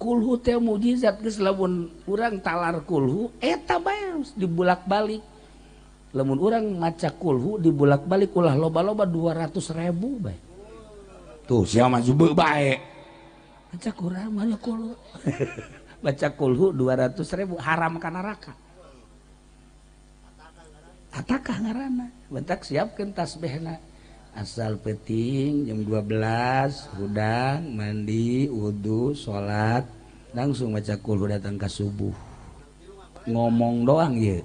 Kulhu teh mujizat geus lamun urang talar kulhu eta bae dibulak-balik. Lamun urang maca kulhu dibulak-balik ulah loba-loba 200.000 bae. Tuh sia mah zube bae. Maca Quran maca kulhu. Baca kulhu 200.000 haram ka neraka. Atakah ngaranna? Bentak siapkeun tasbihna. Asal peting jam 12 hudang mandi wudu salat langsung baca kulhu datang ke subuh. Ngomong doang ye.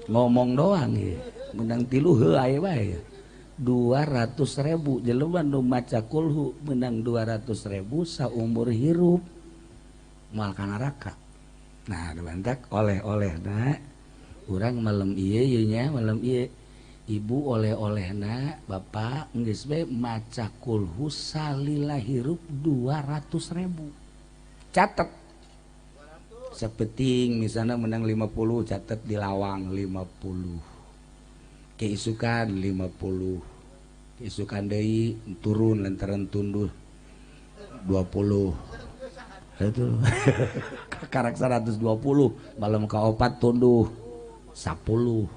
Ngomong doang ye. Menang 3 heuh aya bae. 200.000 jelema nu maca kulhu menang 200.000 saumur hirup moal ka neraka. Nah, bantak oleh-olehna urang malam ieu ieu nya malam ieu ibu oleh-olehna bapak geus bae maca kulhu salila hirup 200.000. Catet. Sapeting misalnya menang 50 catet di lawang 50. Keisukan 50. Keisukan deui turun lantaran tunduh 20. Itu karak 120 malam kaopat tunduh 10.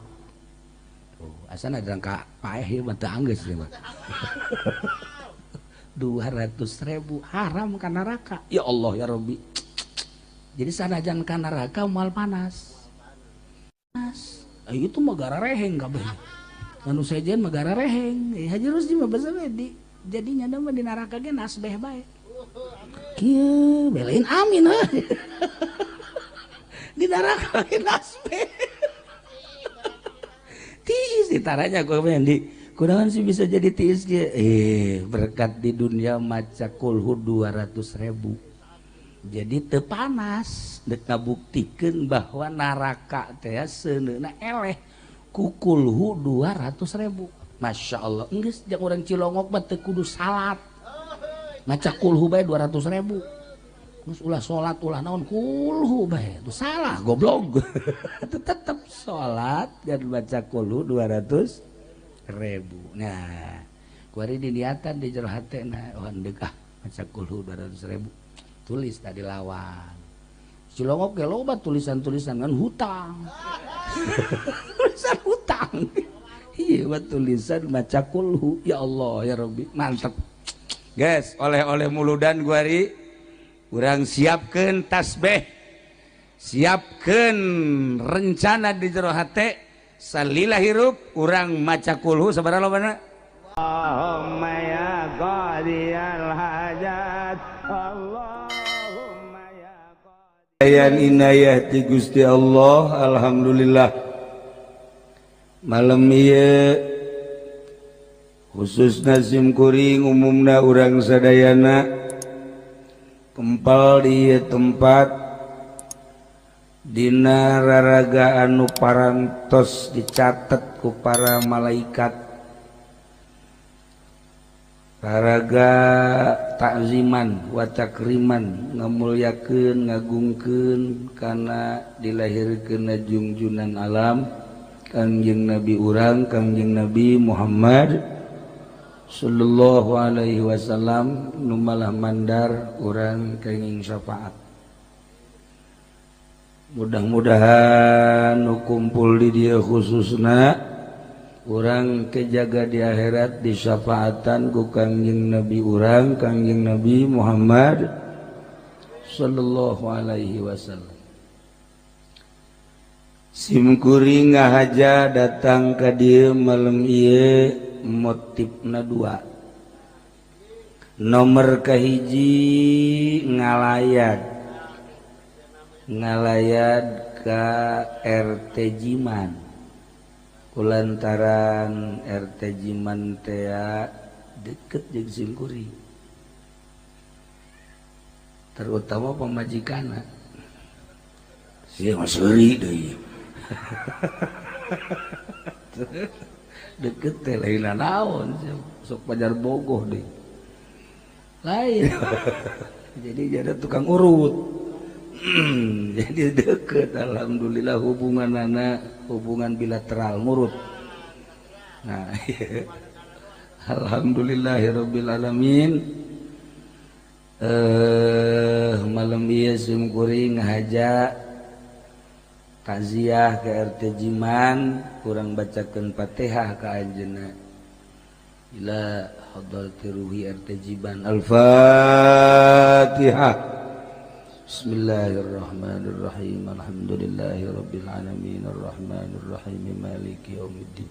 Oh, asana ada ka paeh ieu mah teu anggeus ieu mah. 200.000 haram ka neraka. Ya Allah ya Rabbi. Jadi sanajan ka neraka moal panas. Panas. Itu mah garareheng kabeh. Anu sejen mah garareheng. Haji Rusdi mah basa di jadi nyana mah di neraka ge nasbeh bae. Kieu belain amin heuh. Di neraka ge nasbeh. Tiis ditaranya gua di kunaon sih bisa jadi tiis ge berkat di dunia maca kulhu 200.000 jadi teu panas dek ngabuktikeun bahwa neraka teh seuneuna eleh ku kulhu 200.000. Masya Allah geus jeung urang Cilongok mah teu kudu salat maca kulhu bae 200.000 geus ulah salat ulah naon kulhu bae itu salah goblok. Tetep salat dan baca kulhu 200.000. Nah kuari diniatan di jero hatena oh deuk ah maca kulhu 200.000 tulis tadi lawang Cilongok ge loba tulisan-tulisan kan hutang. Tulisan hutang iya mah tulisan maca kulhu. Ya Allah ya Rabbi mantep guys. Oleh-oleh muludan kuari urang siapkeun tasbih, siapkeun rencana di jero hate salila hirup urang maca kulhu sabaraha lobana. Allahumma ya qadiyal hajat, Allahumma ya qadiyan inayah ti Gusti Allah. Alhamdulillah malam ieu khususna sim kuring umumna urang sadayana kempal di tempat dina raraga anu parantos dicatet ku para malaikat raraga takziman wa takriman ngamulyakeun ngagungkeun kana dilahirkeun jungjunan alam Kangjeng Nabi urang Kangjeng Nabi Muhammad sallallahu alaihi wasallam nu malah mandar urang kenging syafaat. Mudah-mudahan nu kumpul di dieu khususna urang kejaga di akhirat disyafaatan ku Kangjeng Nabi urang Kangjeng Nabi Muhammad sallallahu alaihi wasallam. Sim kuring ngahaja datang ka dieu malam ieu motifna dua. Nomor kahiji ngalayat, ngalayat ka RT Jiman. Kulantaran RT Jiman tea deket jeung sim kuring, terutama pamajikanna. Sia mah seuri deui. Deket teh lain naon sok pajar bogoh deh lain. Jadi jadi tukang urut. Jadi deket alhamdulillah hubungan anak hubungan bilateral ngurut. Nah, alhamdulillahirabbil alamin. Malam ieu sim kuring haja takziah ke RT Jiman kurang bacakeun Fatihah ka anjeunna ila hadrati ruhi RT Jiman. Al-Fatihah. Bismillahirrahmanirrahim. Alhamdulillahirabbil alamin arrahmanirrahim maliki yaumiddin.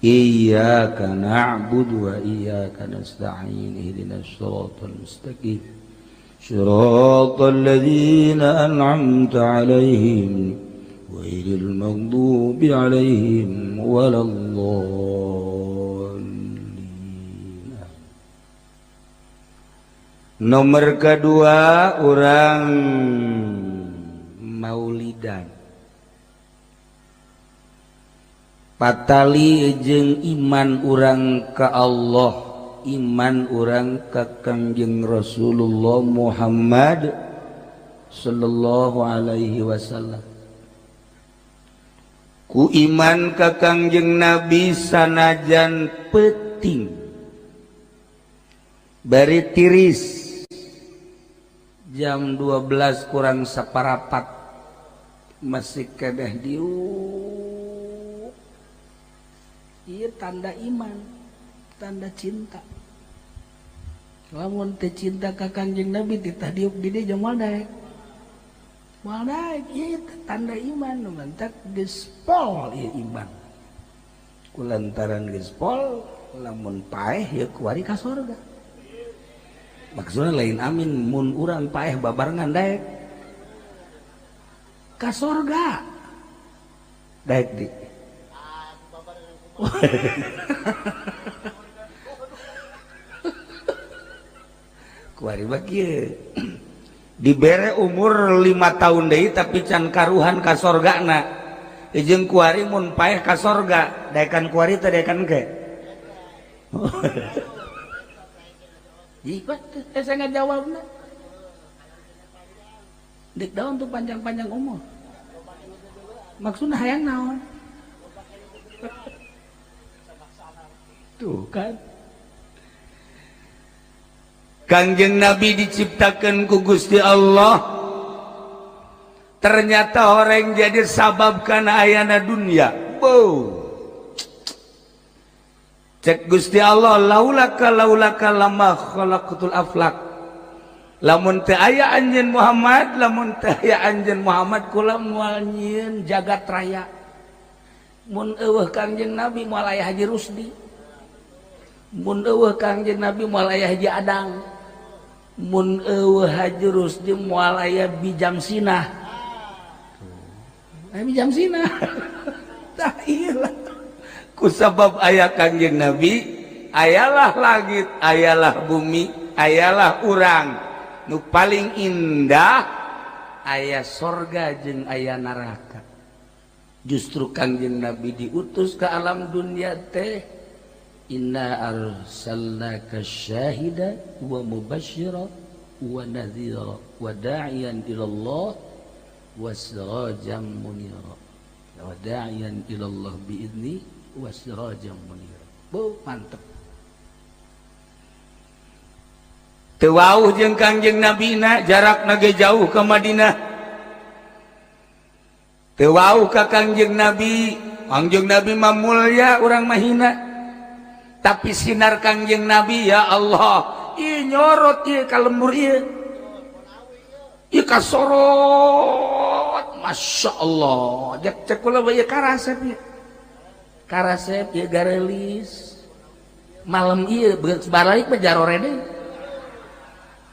Iyyaka na'budu wa iyyaka nasta'in ihdinas siratal mustaqim siratal ladzina an'amta 'alaihim ghairil maghdubi 'alaihim waladdallin. Nomor kedua orang maulidan patali jeung iman urang ka Allah, iman urang ka Kangjeng Rasulullah Muhammad sallallahu alaihi wasallam. Ku iman ka Kangjeng Nabi sanajan peuting bari tiris jam 12 kurang saparapat masih kedah diuk. Ieu tanda iman, tanda cinta. Lamun teu cinta ka Kangjeng Nabi titah diuk di dieu moal daek. Moal daek ieu tanda iman nu mantak geus pol ieu iman. Kulantaran geus pol lamun paeh ieu kuari ka sorga. Maksudna lain amin mun urang paeh babarengan daek ka sorga. Daek di. Kuari mah kieu. Dibere umur 5 tahun deui tapi can karuhan ka sorgana. Jeung kuari mun paeh ka sorga, daekan kuari teh daekan ke. Jika saya ngajawabna. Dek daun tuh panjang-panjang umur. Maksudna hayang naon? Tuh kan. Kangjeng Nabi diciptakan ku Gusti Allah. Ternyata orang jadi sabab kana ayana dunia. Bow. Cek Gusti Allah laulaka laulaka lama khalaqatul aflak. Lamun teu aya anjeun Muhammad, lamun teu aya anjeun Muhammad kula moal nyieun jagat raya. Mun eueuh Kangjeng Nabi moal aya Haji Rusdi. Mun eueuh Kangjeng Nabi moal aya Haji Adang. Mun eueuh Haji Rusdi moal aya Bijam Sinah. Aya Bijam Sinah. Tah ieu lah. Kusabab aya Kangjeng Nabi, ayalah langit, ayalah bumi, ayalah urang. Nu paling indah aya sorga jeung aya neraka. Justru Kangjeng Nabi diutus ke alam dunia teh inna arsalnaka syahida wa mubasyira wa nadhira wa da'iyan ila Allah wa sirajan munira wa da'iyan ila Allah bi'izni wasirajan munira. Bu, mantep. Teu wauh jeung Kangjeng Nabina, jarakna ge jauh ka Madinah. Teu wauh ka Kangjeng Nabi, Kangjeng Nabi mah mulya urang mah hina. Tapi sinar Kangjeng Nabi ya Allah, ieu nyorot ieu ka lembur ieu. Ieu kasorot, Masya Allah. Cek cek kula bae karasep ieu. Karasep ieu garelis. Malam ieu balik mah jarore deui.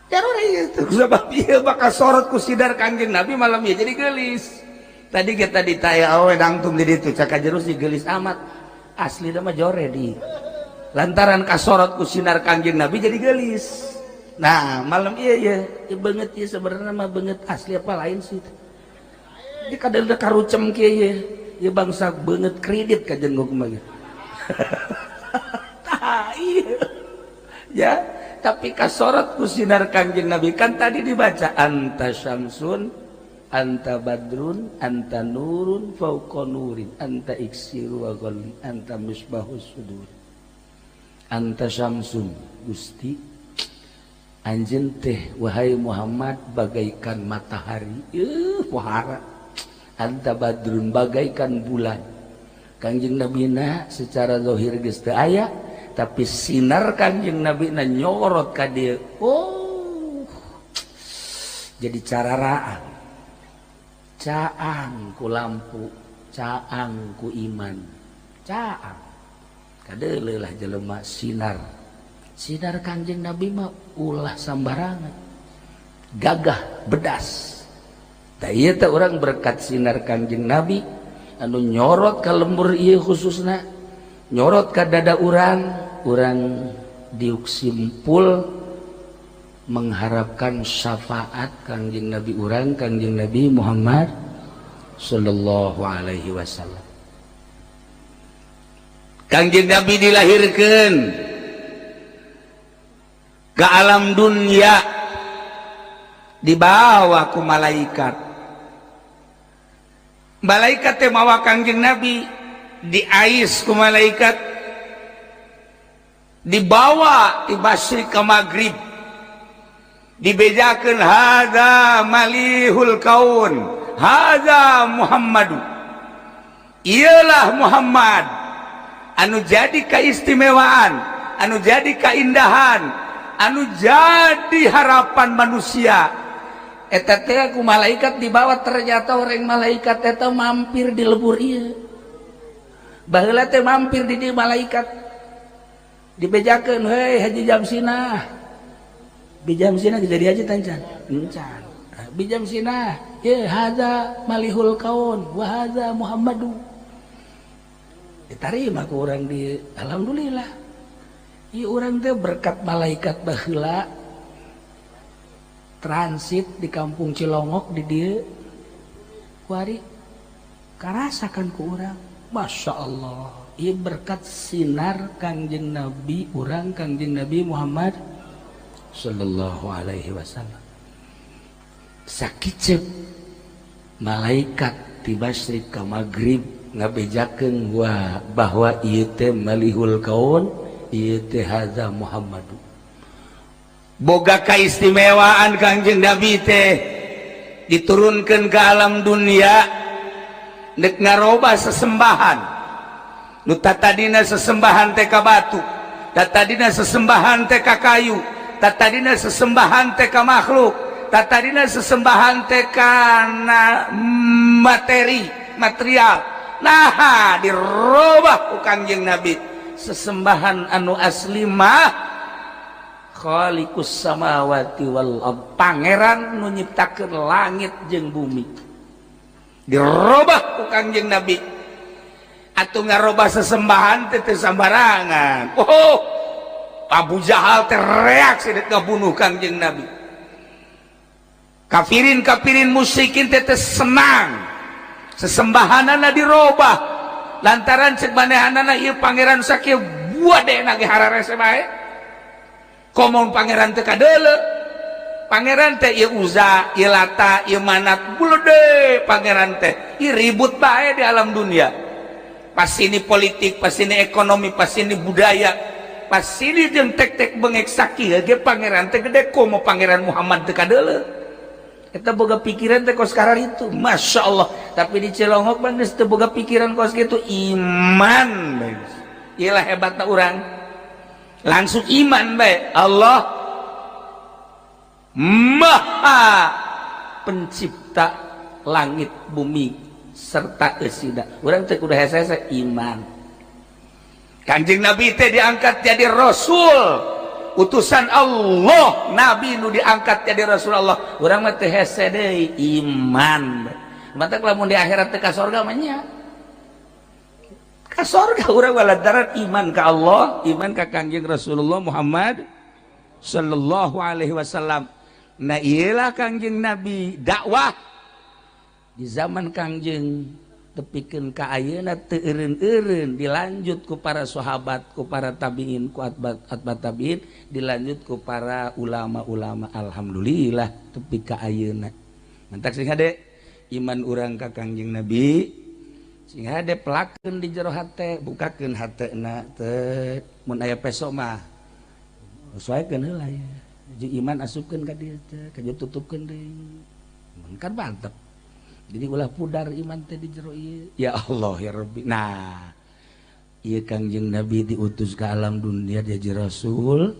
Jarore ieu teh sabab ieu bakal sorot ku sinar Kangjeng Nabi malam ieu jadi geulis. Tadi kita ditaya awe dangtung di ditu cak jerus geulis amat. Asli mah jore di. Lantaran kasorot ku sinar Kangjeng Nabi jadi geulis. Nah, malam ieu ya beungeut ieu sebenarnya mah beungeut asli apa lain sih. Di kadang karucem kieu ye. Ieu bangsa beungeut kredit ka jeung kumaha ge. Tah ieu. Ya, tapi kasorot ku sinar Kangjeng Nabi kan tadi dibaca anta syamsun anta badrun anta nurun fauqa nurin anta iksiru wa ghalin anta misbahus sudur. Anta syamsun Gusti Anjeun teh wahai Muhammad bagaikan matahari, pohara. Anta badrun bagaikan bulan. Kangjeng Nabina secara zahir geus teu aya, tapi sinar Kangjeng Nabina nyorot ka dieu. Oh, jadi cararaan, caang ku lampu, caang ku iman, caang kadeuleuh lah jelema sinar. Sinar Kangjeng Nabi mah ulah sambarangan, gagah bedas. Tah ieu teh urang berkat sinar Kangjeng Nabi anu nyorot ka lembur ieu, khususna nyorot ka dada urang, urang diuk simpul mengharapkan syafaat Kangjeng Nabi urang, Kangjeng Nabi Muhammad sallallahu alaihi wasallam. Kangjeng Nabi dilahirkan ke alam dunia, dibawa ku malaikat. Malaikat teh mawa Kangjeng Nabi, diais ku malaikat, dibawa di masyrik ke maghrib, dibejakeun, "Hadza malihul kaun, hadza Muhammadu." Iyalah Muhammad anu jadi keistimewaan, anu jadi keindahan, anu jadi harapan manusia. Eta teh ku malaikat dibawa, ternyata orang malaikat eta mampir di lebur ieu. Baheula teh mampir di dieu malaikat, dibejakeun, "Hei Haji Jamsinah." Bijamsinah jadi haji tancan encan. Bijamsinah ye, "Hadza malihul kaun wa hadza Muhammadu." Diterima ku urang di, alhamdulillah. Ieu urang teh berkat malaikat baheula transit di kampung Cilongok di dieu kuari karasakan ku urang. Masya Allah, ieu berkat sinar Kangjeng Nabi urang, Kangjeng Nabi Muhammad sallallahu alaihi wasallam. Sakicep malaikat di masyrik ka maghrib ngabejakeun wah bahwa ieu teh malihul kaun, ieu teh hadza Muhammadu. Boga keistimewaan Kangjeng Nabi teh diturunkan ke alam dunia nek ngaroba sesembahan nu tadina sesembahan teh ka batu, tadina sesembahan teh ka kayu, tadina sesembahan teh ka makhluk, tadina sesembahan teh kana materi material. Nah, dirobah ku Kangjeng Nabi, sesembahan anu asli mah Khaliqus samawati wal ard, pangeran nu nyiptakeun langit jeung bumi. Dirobah ku Kangjeng Nabi. Atuh ngarobah sesembahan teh teu sambarangan. Oh, Abu Jahal teh reaksi dek ngabunuh Kangjeng Nabi. Kafirin kafirin musyrikin teh teu senang sesembahanana dirobah, lantaran cek manehanana ieu pangeran sakieu buat deh nage hararese bae. Komo pangeran teh kadeule, pangeran teh ieu Uza, ieu Lata, ieu Manat, bulede pangeran teh ieu ribut bae di alam dunia. Pas ini politik, pas ini ekonomi, pas ini budaya, pas ini jeung tek-tek bengek sakieu ge pangeran teh gede. Komo pangeran Muhammad teh kadeule. Eta boga pikiran teh kos karar itu, Masya Allah. Tapi di Cilongok mah geus teu boga pikiran kos kitu, iman bae. Iyalah hebatna urang, langsung iman bae Allah Maha Pencipta langit bumi serta eusina. Urang teh kudu hese iman. Kanjeng Nabi teh diangkat jadi rasul, utusan Allah, nabi nu diangkat jadi rasul Allah. Urang mah teu hese deui, iman. Matak lamun di akhirat teh ka sorga mah nya ka sorga urang, lantaran iman ka Allah, iman ka Kangjeng Rasulullah Muhammad sallallahu alaihi wasallam. Nah, iyalah Kangjeng Nabi dakwah di zaman Kangjeng tepikeun ka ayeuna teu eureun-eureun, dilanjut ku para sahabat, ku para tabiin, ku atba atba tabiin, dilanjut ku para ulama-ulama, alhamdulillah tepi ka ayeuna. Mantak sing hade iman urang ka Kangjeng Nabi, sing hade pelakeun di jero hate, bukakeun hatena teh. Mun aya peso mah sesuaikeun heula ya. Jeung iman asupkeun ka dieu teh, ka tutupkeun deui. Kan mantep. Jadi ulah pudar iman teh di jero ieu. Ya Allah ya Rabbi. Nah, ieu Kangjeng Nabi diutus ke alam dunia jadi rasul,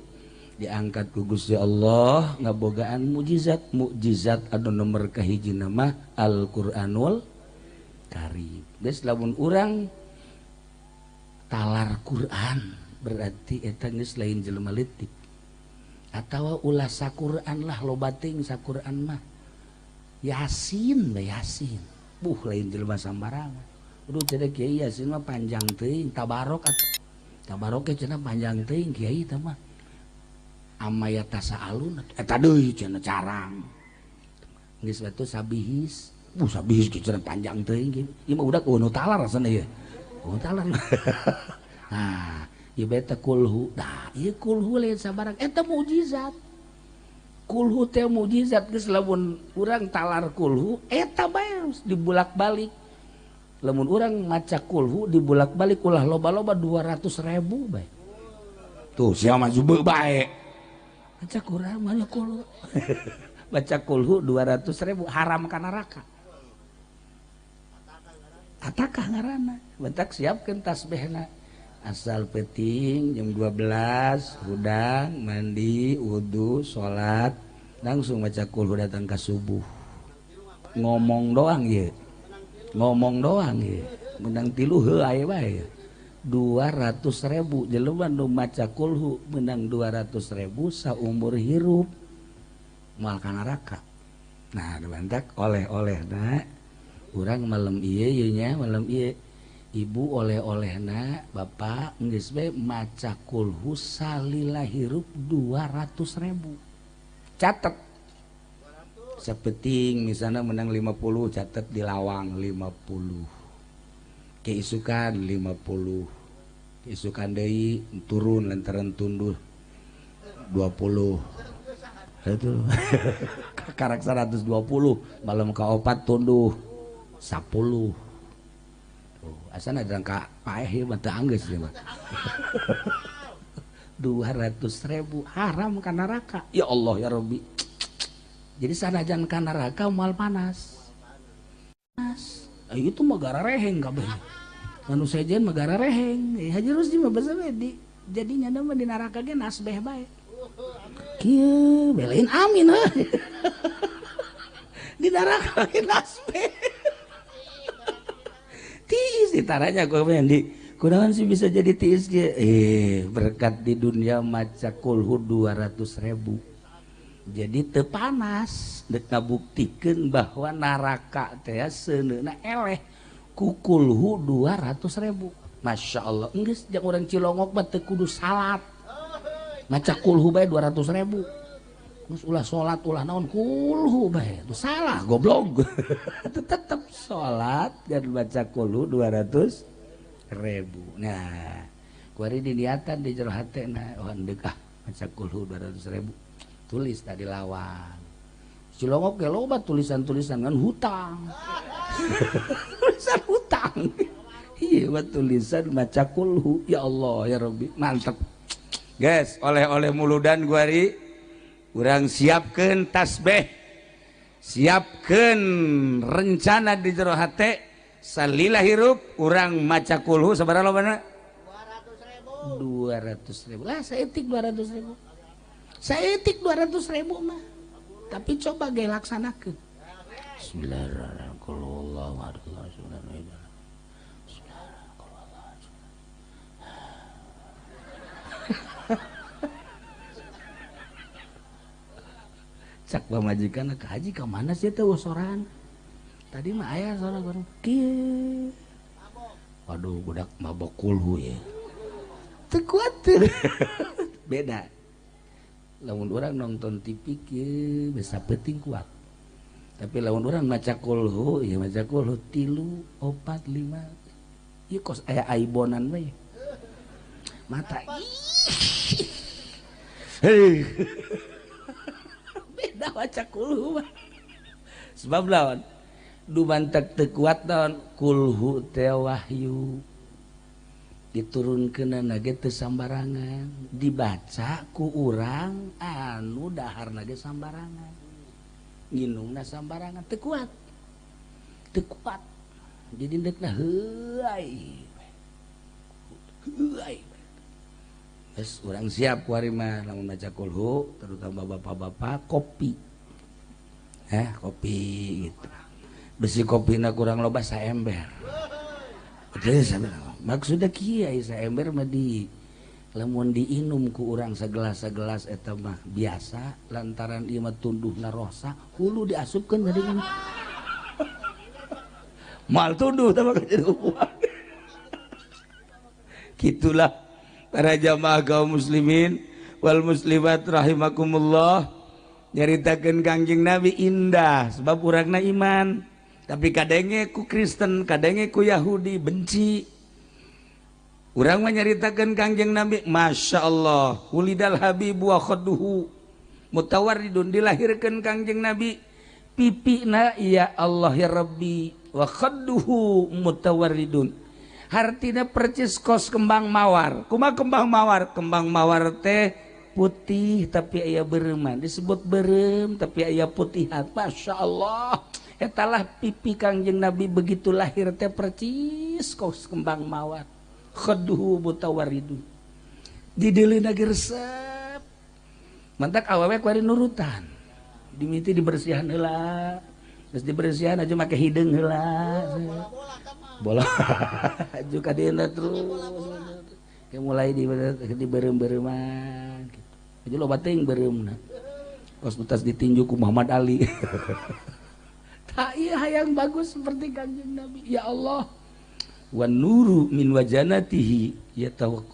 diangkat ku Gusti Allah ngabogaan mukjizat, mukjizat anu nomor kahiji nama Al-Qur'anul Karim. Geus lamun urang talar Quran berarti eta geus lain jelema leutik. Atawa ulah saquran lah loba teuing saquran mah. Yasin bae Yasin. Buh lain jelema sambarangan. Udah cenah kiai Yasin mah panjang teuing, tabarok atuh. Tabarok ge cenah panjang teuing kiai teh mah. Amaya tasaalun eta deui cenah carang. Geus batu sabihis. Buh sabihis ge cenah panjang teuing. Ieu mah udah nu talar rasana ieu. Nu talar. Nah, ieu bae teh kulhu. Nah, ieu kulhu lain sabarang eta mukjizat. Kulhu teh mukjizat geus lamun urang talar kulhu eta bae dibulak-balik. Lamun urang maca kulhu dibulak-balik ulah loba-loba 200.000 bae. Tuh sia mah jube bae. Baca Quran mah kulhu. Baca kulhu 200.000 haram ka neraka. Atakah ngaranna? Bentak siapkeun tasbihna. Asal peting jam 12 hudang mandi wudu salat langsung baca kulhu datang ke subuh. Ngomong doang ye. Ngomong doang ye. Menang tilu heuh aya bae. 200.000 jelema nu maca kulhu menang 200.000 saumur hirup moal ka neraka. Nah, bantak oleh-olehna urang malam ieu ieu nya malam ieu ibu oleh-olehna bapak geus bae maca kulhu salila hirup 200.000. Catet. Sapeting misalnya menang 50 catet di lawang 50. Keisukan 50. Keisukan deui turun lantaran tunduh 20. Itu karak 120 malam kaopat tunduh 10. Tuh, asana ada ka paeh ieu mah teu anggeus ieu mah. 200.000 haram ka neraka. Ya Allah ya Rabbi. Jadi sanajan ka neraka moal panas. Panas. Itu mah garareheng kabeh. Anu sejen mah garareheng. Haji Rusdi mah basa we di jadinya mah di neraka ge nasbeh bae. Kieu belain amin heuh. Di neraka ge nasbeh. Tiis ditaranya gua di kunaon sih bisa jadi tiis ge berkat di dunia maca kulhu 200.000. Jadi teu panas dek ngabuktikeun bahwa neraka teh seuneuna eleh ku kulhu 200.000. Masya Allah, geus jeung urang Cilongok mah teu kudu salat. Maca kulhu bae 200.000. Geus ulah salat ulah naon kulhu bae. Itu salah goblok. Tetep salat dan baca kulhu 200.000. Nah, kuari diniatan di jero hatena oh deuk ah maca kulhu 200.000. Tulis tadi lawang. Cilongok ge loba tulisan-tulisan kan hutang. Tulisan hutang. Iya, tulisan maca kulhu. Ya Allah ya Rabbi, mantep. Guys, oleh-oleh muludan guari urang siapkeun tasbih. Siapkeun rencana di jero hate salila hirup urang maca kulhu sabaraha lobana? 200.000. 200.000. Lah saeutik 200.000. Saeutik 200.000 mah. Tapi coba ge laksanakeun. Bismillahirrahmanirrahim. Cak pamajikan ke haji ka mana sih teh soran? Tadi mah aya soran goreng kieu. Waduh budak mabok kulhu ya. Teu kuat. Beda. Lamun urang nonton TV kieu bisa penting kuat. Tapi lamun urang maca kulhu ya maca kulhu 3 4 5. Ieu kos aya aibonan we. Mata. Hei. Beda maca kulhu mah. Sebab lawan dumantek teu kuat naon kulhu teh wahyu. Diturunkeunana ge teu sambarangan, dibaca ku urang anu daharna ge sambarangan. Nginumna sambarangan teu kuat. Teu kuat. Jadi deukna heuay. Heuay. Geus urang siap ku ari mah lamun maca kulhu, terutama bapak-bapak kopi. Kopi gitu. Besi kopina kurang loba saember. Geus maksudna kieu ai saember mah di lamun diinum ku urang segelas-segelas eta mah biasa lantaran ieu mah tunduhna rosa hulu diasupkeun ka dieu. Mal tunduh tah mah jadi kuat. Kitulah para jamaah kaum muslimin wal muslimat rahimakumullah, nyaritakeun Kangjeng Nabi indah sebab urangna iman, tapi kadenge ku Kristen, kadenge ku Yahudi benci. Urang mah nyaritakeun Kangjeng Nabi, Masya Allah, wulidal habibu wa khadduhu mutawarridun, dilahirkeun Kangjeng Nabi pipina ya Allah ya Rabbi, wa khadduhu mutawarridun, hartina percis kos kembang mawar. Kumaha kembang mawar? Kembang mawar teh putih tapi aya bereuman, disebut berem tapi aya putihan. Masya Allah, etalah pipi Kangjeng Nabi begitu lahir teh percis kos kembang mawar. Khadduhu mutawarridun, dideuleuna ge resep. Mantak awewe kuari nurutan, dimiti dibersihan heula, geus dibersihan aja make hideung heula. Bola aju ka dieuna terus. Kayak mulai di berem-bereman gitu. Aja loba teuing bereumna. Kos utas ditinju ku Muhammad Ali. Tak ieu hayang bagus seperti Kangjeng Nabi. Ya Allah. Wan nuru min wajanatihi yatawak.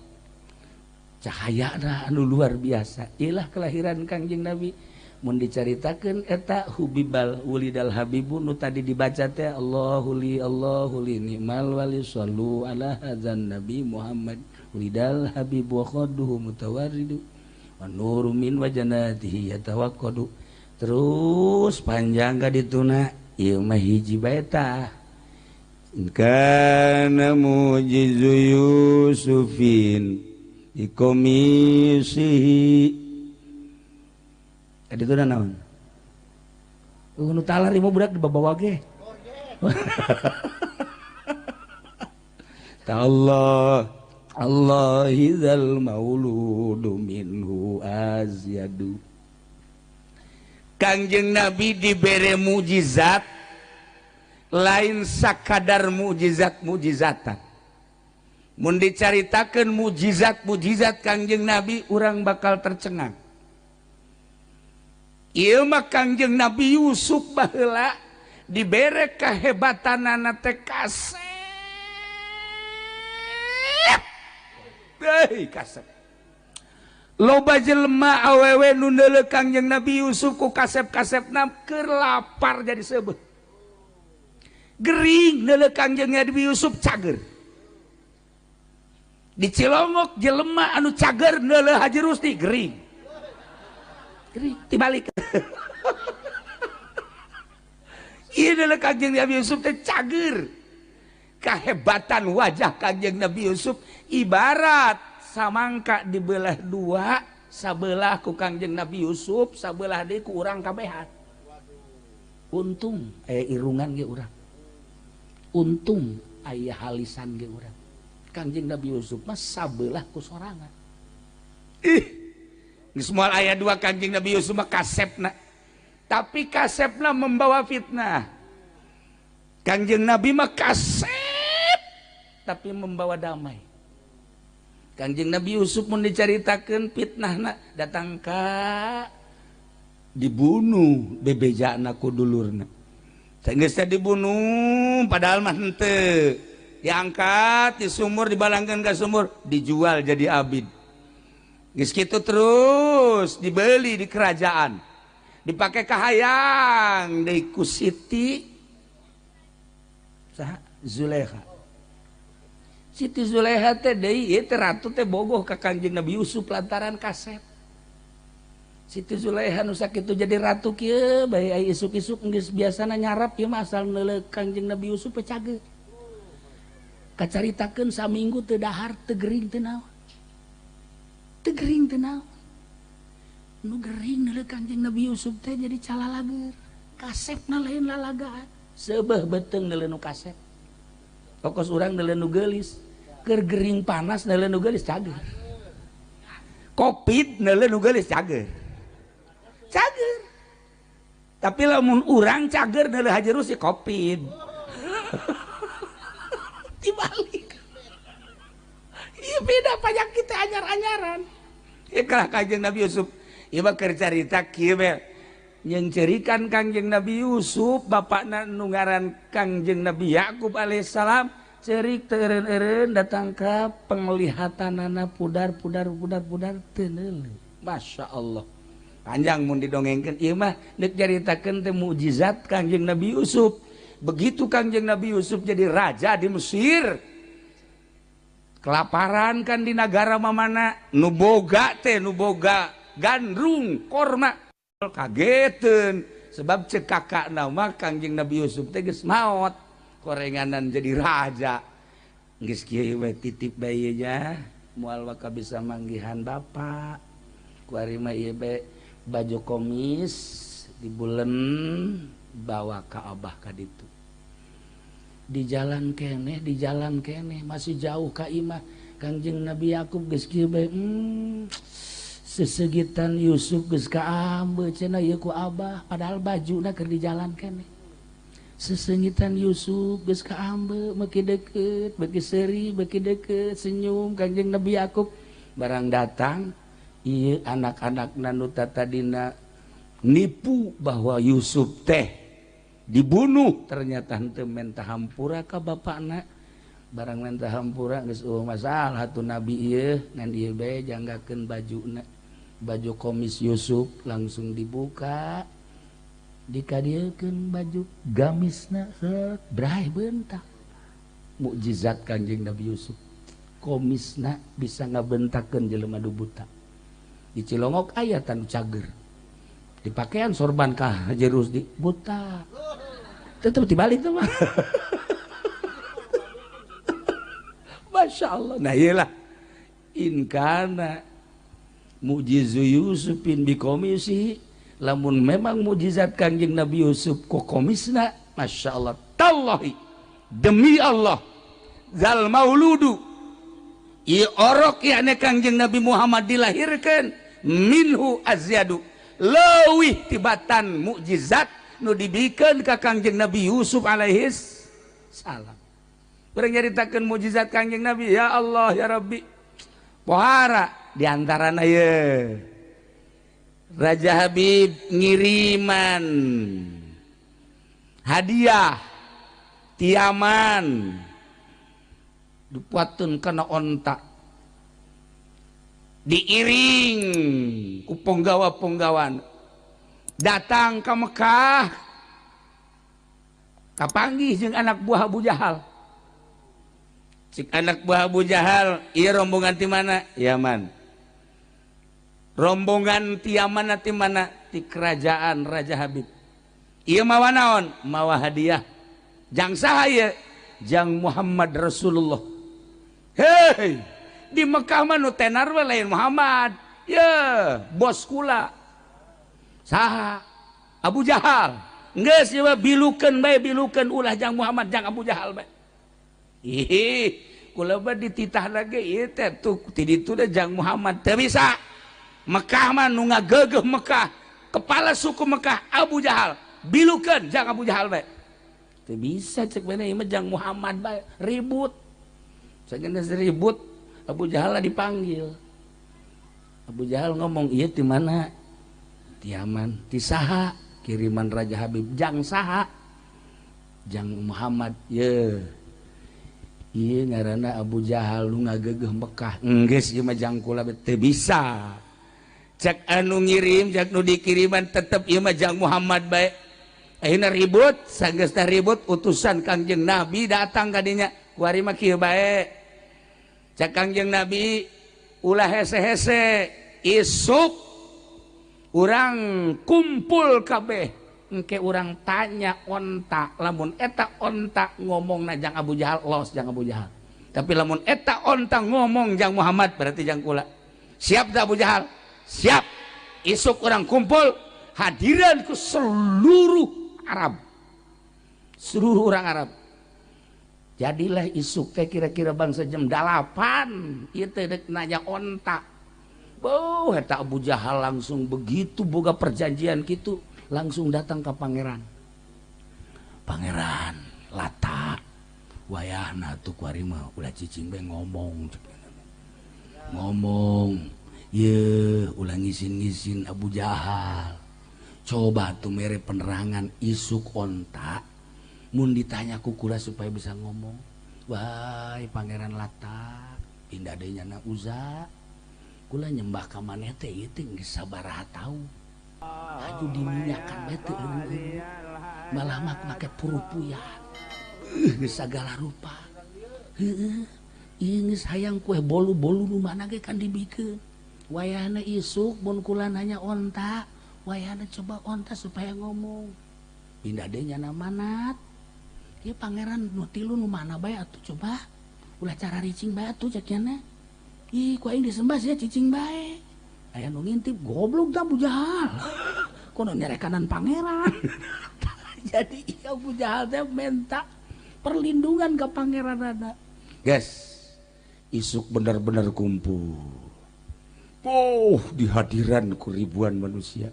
Cahayana anu luar biasa. Ilah kelahiran Kangjeng Nabi. Mun dicaritakeun eta hubibal wulidal habibu nu tadi dibaca teh Allahu li Allahu li ni'mal wali sallu ala hadzan nabi Muhammad wulidal habibu wa khadduhu mutawarridu wa nuru min wajanatihi yatawaqqadu. Terus panjang ka dituna ieu mah hiji bae tah. Kana mujizu Yusufin ikomisihi. Tadi itu naon? Nu talar ieu budak dibawa ge. Ta Allah Allah idzal mauludu minhu azyadu. Kangjeng Nabi dibere mujizat lain sakadar mujizat-mujizatan. Mun dicaritakeun mujizat-mujizat Kangjeng Nabi urang bakal tercengang. Ieu mah Kangjeng Nabi Yusuf baheula dibere kehebatanana teh kasep. Hei kasep. Loba jelema awewe nu neuleuh Kangjeng Nabi Yusuf ku kasep-kasepna keur lapar jadi seubeuh. Gering neuleuh Kangjeng Nabi Yusuf cager. Di Cilongok jelema anu cager neuleuh Haji Rusdi gering. Gering tibalik. Ieu neuleuh Kangjeng Nabi Yusuf teh cager. Kahebatan wajah Kangjeng Nabi Yusuf ibarat samangka dibelah dua, sabelah ku Kangjeng Nabi Yusuf, sabelah deui ku urang kabehan. Untung aya irungan ge urang. Untung aya halisan ge urang. Kangjeng Nabi Yusuf mah sabelah ku sorangan. Ih, geus moal aya dua Kangjeng Nabi Yusuf mah kasepna. Tapi kasepna membawa fitnah. Kangjeng Nabi mah kasep tapi membawa damai. Kangjeng Nabi Yusuf mun dicaritakeun fitnahna datang ka dibunuh bebejana ku dulurna. Geus teh dibunuh padahal mah henteu. Diangkat di sumur, dibalangkeun ka sumur, dijual jadi abid. Geus kitu terus dibeli di kerajaan. Dipake kahayang deui ku Siti saha Zulaikha. Siti Zulaikha teh deui ieu teh ratu teh bogoh ka Kangjeng Nabi Yusuf lantaran kasep. Siti Zulaikha nu sakitu jadi ratu kieu bae ai isuk-isuk geus biasana nyarap ieu mah asal neuleuh Kangjeng Nabi Yusuf teh cager. Kacaritakeun saminggu teu dahar teu gering teu naon. Teu gering teu naon. Nu gering neuleuh Kangjeng Nabi Yusuf teh jadi calalager. Kasepna lain lalagaan. Seubeuh beuteung neuleuh nu kasep. Pokos urang neuleuh nu geulis. Keur gering panas neuleuh nu geulis cager. Covid neuleuh nu geulis cager. Cager. Tapi lamun urang cager neuleuh Haji Rusdi Covid. Dibalik. Ieu beda panyakit teh anyar-anyaran. Ieu kalah Kangjeng Nabi Yusuf. Ieu mah keur carita kieu we. Nyeungceurikan Kangjeng Nabi Yusuf bapakna nu ngaran Kangjeng Nabi Yakub alaihissalam ceurik teu eureun-eureun datang ka penglihatanana pudar pudar pudar pudar teu neuleuh. Masya Allah. Panjang mun didongengkeun ieu mah deuk caritakeun teh mukjizat Kangjeng Nabi Yusuf. Begitu Kangjeng Nabi Yusuf jadi raja di Mesir, kelaparan kan di negara mamana, nu boga teh nu boga gandrung korma kageteun sebab cek kakakna mah Kangjeng Nabi Yusuf teh geus maot korenganan jadi raja. Geus kieu we titip bae ieu nya moal waka bisa manggihan bapak. Kuari mah ieu bae baju komis dibulen bawa ka abah ka ditu. Di jalan keneh masih jauh ka imah Kangjeng Nabi Yakub geus kieu bae sesegitan Yusuf geus kaambe cenah ieu ku abah padahal bajuna keur di jalan keneh. Sesengitan Yusuf geus kaambe beuki deukeut beuki seuri beuki deukeut senyum Kangjeng Nabi Yakub barang datang ieu anak-anakna nu tatadina nipu bahwa Yusuf teh dibunuh ternyata henteu menta hampura ka bapakna. Barang menta hampura geus eueuh masalah atuh nabi ieu ngan ieu bae janggakeun bajuna. Baju komis Yusuf langsung dibuka dikadiekeun baju gamisna set bray bentak. Mukjizat Kangjeng Nabi Yusuf komisna bisa ngabentakeun jelema nu buta. Di Cilongok aya tanu cager dipakean sorban ka Haji Rusdi buta tetep dibalik tuh mah. Masya Allah. Nah iyalah in kana mujizu Yusufin bikomisi lamun memang mujizat Kangjeng Nabi Yusuf ku komisna Masya Allah tallahi demi Allah zal mauludu ieu orok yakni Kangjeng Nabi Muhammad dilahirkeun minhu azyadu leuwih tibatan mukjizat nu dibikeun ka Kangjeng Nabi Yusuf alaihis salam. Urang nyaritakeun mukjizat Kangjeng Nabi ya Allah ya Rabbi. Pohara di antarana ye Raja Habib ngiriman hadiah tiaman dipuatun kana onta diiring ku penggawa-penggawan datang ke Mekah kapanggih jeung anak buah Abu Jahal. Cik anak buah Abu Jahal ieu rombongan ti mana? Yaman. Rombongan ti Yaman ti mana? Ti kerajaan Raja Habib. Ieu mawa naon? Mawa hadiah. Jang saha ieu? Jang Muhammad Rasulullah. Hei, di Mekah mah nu tenar we lain Muhammad. Ye, bos kula. Saha? Abu Jahal. Geus ieu mah bilukeun bae bilukeun ulah jang Muhammad jang Abu Jahal bae. Ih, kula mah dititah lagi ieu teh tuh ti ditu teh jang Muhammad teu bisa. Mekah mah nu ngageugeuh Mekah, kepala suku Mekah Abu Jahal. Bilukeun jang Abu Jahal bae. Teu bisa cek bae ieu mah jang Muhammad bae ribut. Sageus ribut Abu Jahal dipanggil. Abu Jahal ngomong ieu ti mana? Ti Yaman. Ti saha? Kiriman Raja Habib. Jang saha? Jang Muhammad. Ye. Ieu ngaranna Abu Jahal nu ngageugeuh Mekah. Enggeus ieu mah jang kula teu bisa. Cek anu ngirim, cek nu dikiriman tetep ieu mah jang Muhammad bae. Ayeuna ribut, sanggeus teh ribut utusan Kangjeng Nabi datang ka dinya. Kuari mah kieu bae. Cek Kangjeng Nabi ulah hese-hese isuk urang kumpul kabeh engke urang tanya onta lamun eta onta ngomongna jang Abu Jahal los jang Abu Jahal. Tapi lamun eta onta ngomong jang Muhammad berarti jang kula. Siap tak Abu Jahal? Siap. Isuk orang kumpul hadiran ke seluruh Arab. Seluruh orang Arab. Jadilah isuk teh kira-kira bangsa jam 8 ieu teh dek nanya onta. Beuh eta Abu Jahal langsung begitu boga perjanjian kitu langsung datang ke pangeran. Pangeran Lata wayahna tuh kuari mah ulah cicing bae ngomong. Ngomong ye ulah ngisin-ngisin Abu Jahal. Coba tuh mere penerangan isuk onta mun ditanya ku kula supaya bisa ngomong. Wahai Pangeran Lata pindah deui nyana Uza. Kula nyembah ka maneh teh ieu teh geus sabaraha taun. Haju diminyakan bae teu eureun. Malah mah make purupuyan. Geus sagala rupa. Heueuh, ieu geus hayang kue bolu-bolu nu mana ge kan dibikeun. Wayahna isuk mun kula nanya onta, wayahna coba onta supaya ngomong. Pindah deui nyana manat. Ieu pangeran nu tilu nu mana bae atuh coba. Ulah cara ricing bae atuh cek nyana. Ih, ku aing disembah sia cicing bae. Aya nu ngintip goblok tah Abu Jahal. Kono nyerekanan pangeran. Jadi Abu Jahal teh minta perlindungan ke pangeran ada. Guys, isuk benar-benar kumpul. Oh, di hadiran ku ribuan manusia.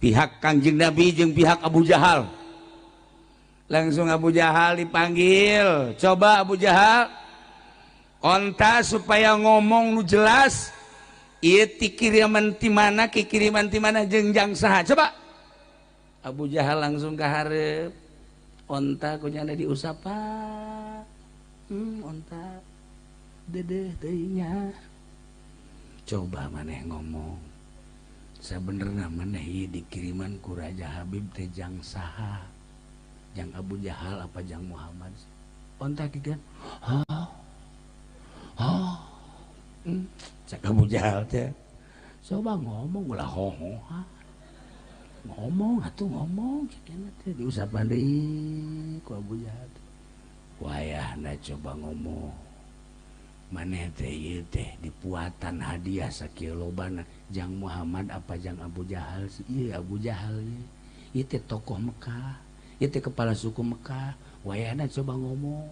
Pihak Kangjeng Nabi jeung pihak Abu Jahal. Langsung Abu Jahal dipanggil. Coba Abu Jahal, onta supaya ngomong nu jelas. Ieu ti kiriman ti mana, ki kiriman ti mana jeung jang saha. Coba. Abu Jahal langsung ka hareup. Onta kunyana diusapan. Onta dedeh teuing. Coba maneh ngomong. Sabenerna maneh ieu dikiriman ku Raja Habib teh jang saha? Jang Abu Jahal apa jang Muhammad? Onta kieu kan. Oh. Oh. Cak Abu Jahal teh. Coba ngomong ulah hoho. Ngomong atuh ngomong cek teh diusapan deui ku Abu Jahal. Wayahna coba ngomong. Maneh teh ieu teh dipuatan hadiah sakieu lobana jang Muhammad apa jang Abu Jahal sih? Ieu Abu Jahal ieu. Ieu teh tokoh Mekah, ieu teh kepala suku Mekah. Wayahna coba ngomong.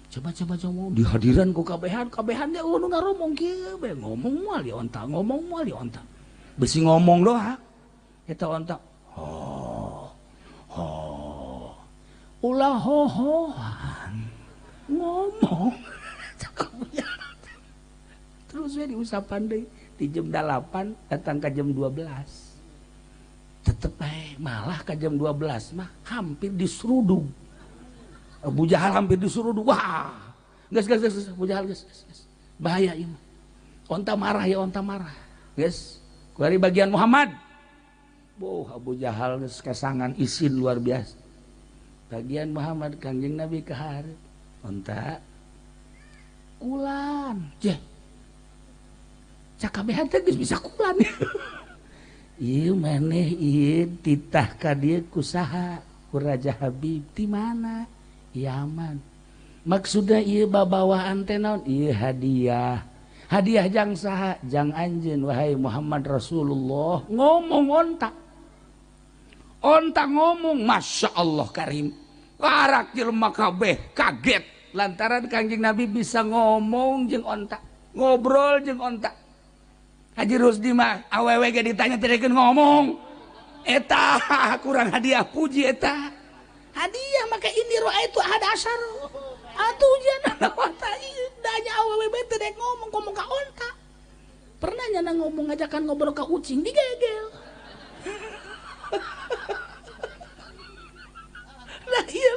Coba ngomong di hadiran ku kabehan, kabehan ge nu ngaromong kieu bae ngomong moal di onta, ngomong moal di onta. Besi ngomong doang. Eta onta. Ho. Ho. Ulah hohohan. Ngomong. Terus we diusapan deui di jam 8 datang ke jam 12. Tetep bae malah ke jam 12 mah hampir diseruduk. Abu Jahal hampir diseruduk. Wah. Geus geus geus Abu Jahal geus geus. Bahaya ieu mah. Onta marah ya onta marah. Geus. Dari bagian Muhammad. Boh Abu Jahal geus kesangan isin luar biasa. Bagian Muhammad Kangjeng Nabi ka hareup. Onta kulan. Jeh. Cakabehan teh geus bisa kulan. Ieu maneh ieu titah ka dieu ku saha? Ku Raja Habib ti mana? Yaman. Maksudna ieu babawaan teh naon? Ieu hadiah. Hadiah jang saha? Jang anjeun wahai Muhammad Rasulullah. Ngomong onta. Onta ngomong, Masya Allah Karim. Karak jelema kabeh kaget lantaran Kangjeng Nabi bisa ngomong jeung onta, ngobrol jeung onta. Haji Rusdi mah awewe ge ditanya teu ngomong. Eta kurang hadiah puji eta. Hadiah maka ini roa itu ada asar. Atuh jangan onta ieu danya awewe bae teu dek ngomong ngomong ka onta. Pernah nyana ngomong ngajakan ngobrol ka ucing digegel. Nah iya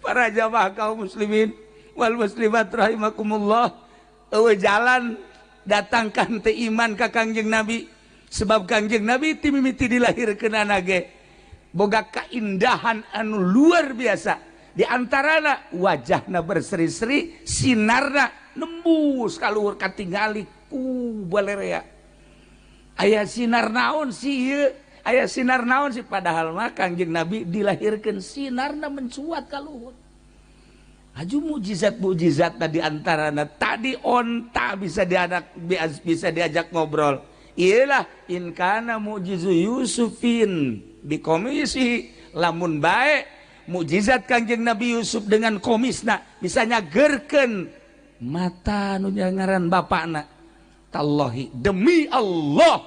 para jamaah kaum muslimin wal muslimat rahimakumullah, eueuh jalan datangkan teh iman ka Kangjeng Nabi sebab Kangjeng Nabi ti mimiti dilahirkeunana ge boga kaindahan anu luar biasa. Di antarana wajahna berseri-seri, sinarna nembus kaluhur katingali ku balerea. Aya sinar naon sih ieu? Aya sinar naon sih? Padahal mah Kangjeng Nabi dilahirkeun sinarna mencuat kaluhur. Aju mukjizat-mukjizat tadi antarana tadi onta bisa dianak bisa diajak ngobrol. Iyalah in kana mu'jizu Yusufin bikomisi lamun bae mukjizat Kangjeng Nabi Yusuf dengan komisna bisa nyagerkeun mata nu ngaran bapakna. Tallahi demi Allah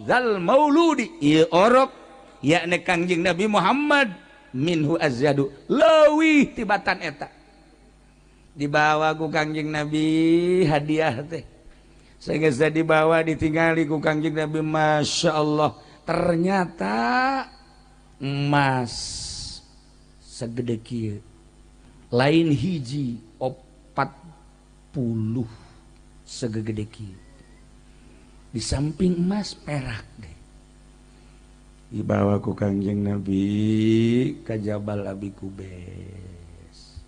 zal mauludi ieu orok yakni Kangjeng Nabi Muhammad minhu azyadu leuwih tibatan eta. Dibawa ku Kangjeng Nabi hadiah teh. Sehingga dibawa ditinggali ku Kangjeng Nabi, Masya Allah ternyata emas segede kieu lain hiji 40 segede kieu. Di samping emas perak deh. Dibawa ku Kangjeng Nabi ka Jabal Abi Kubes.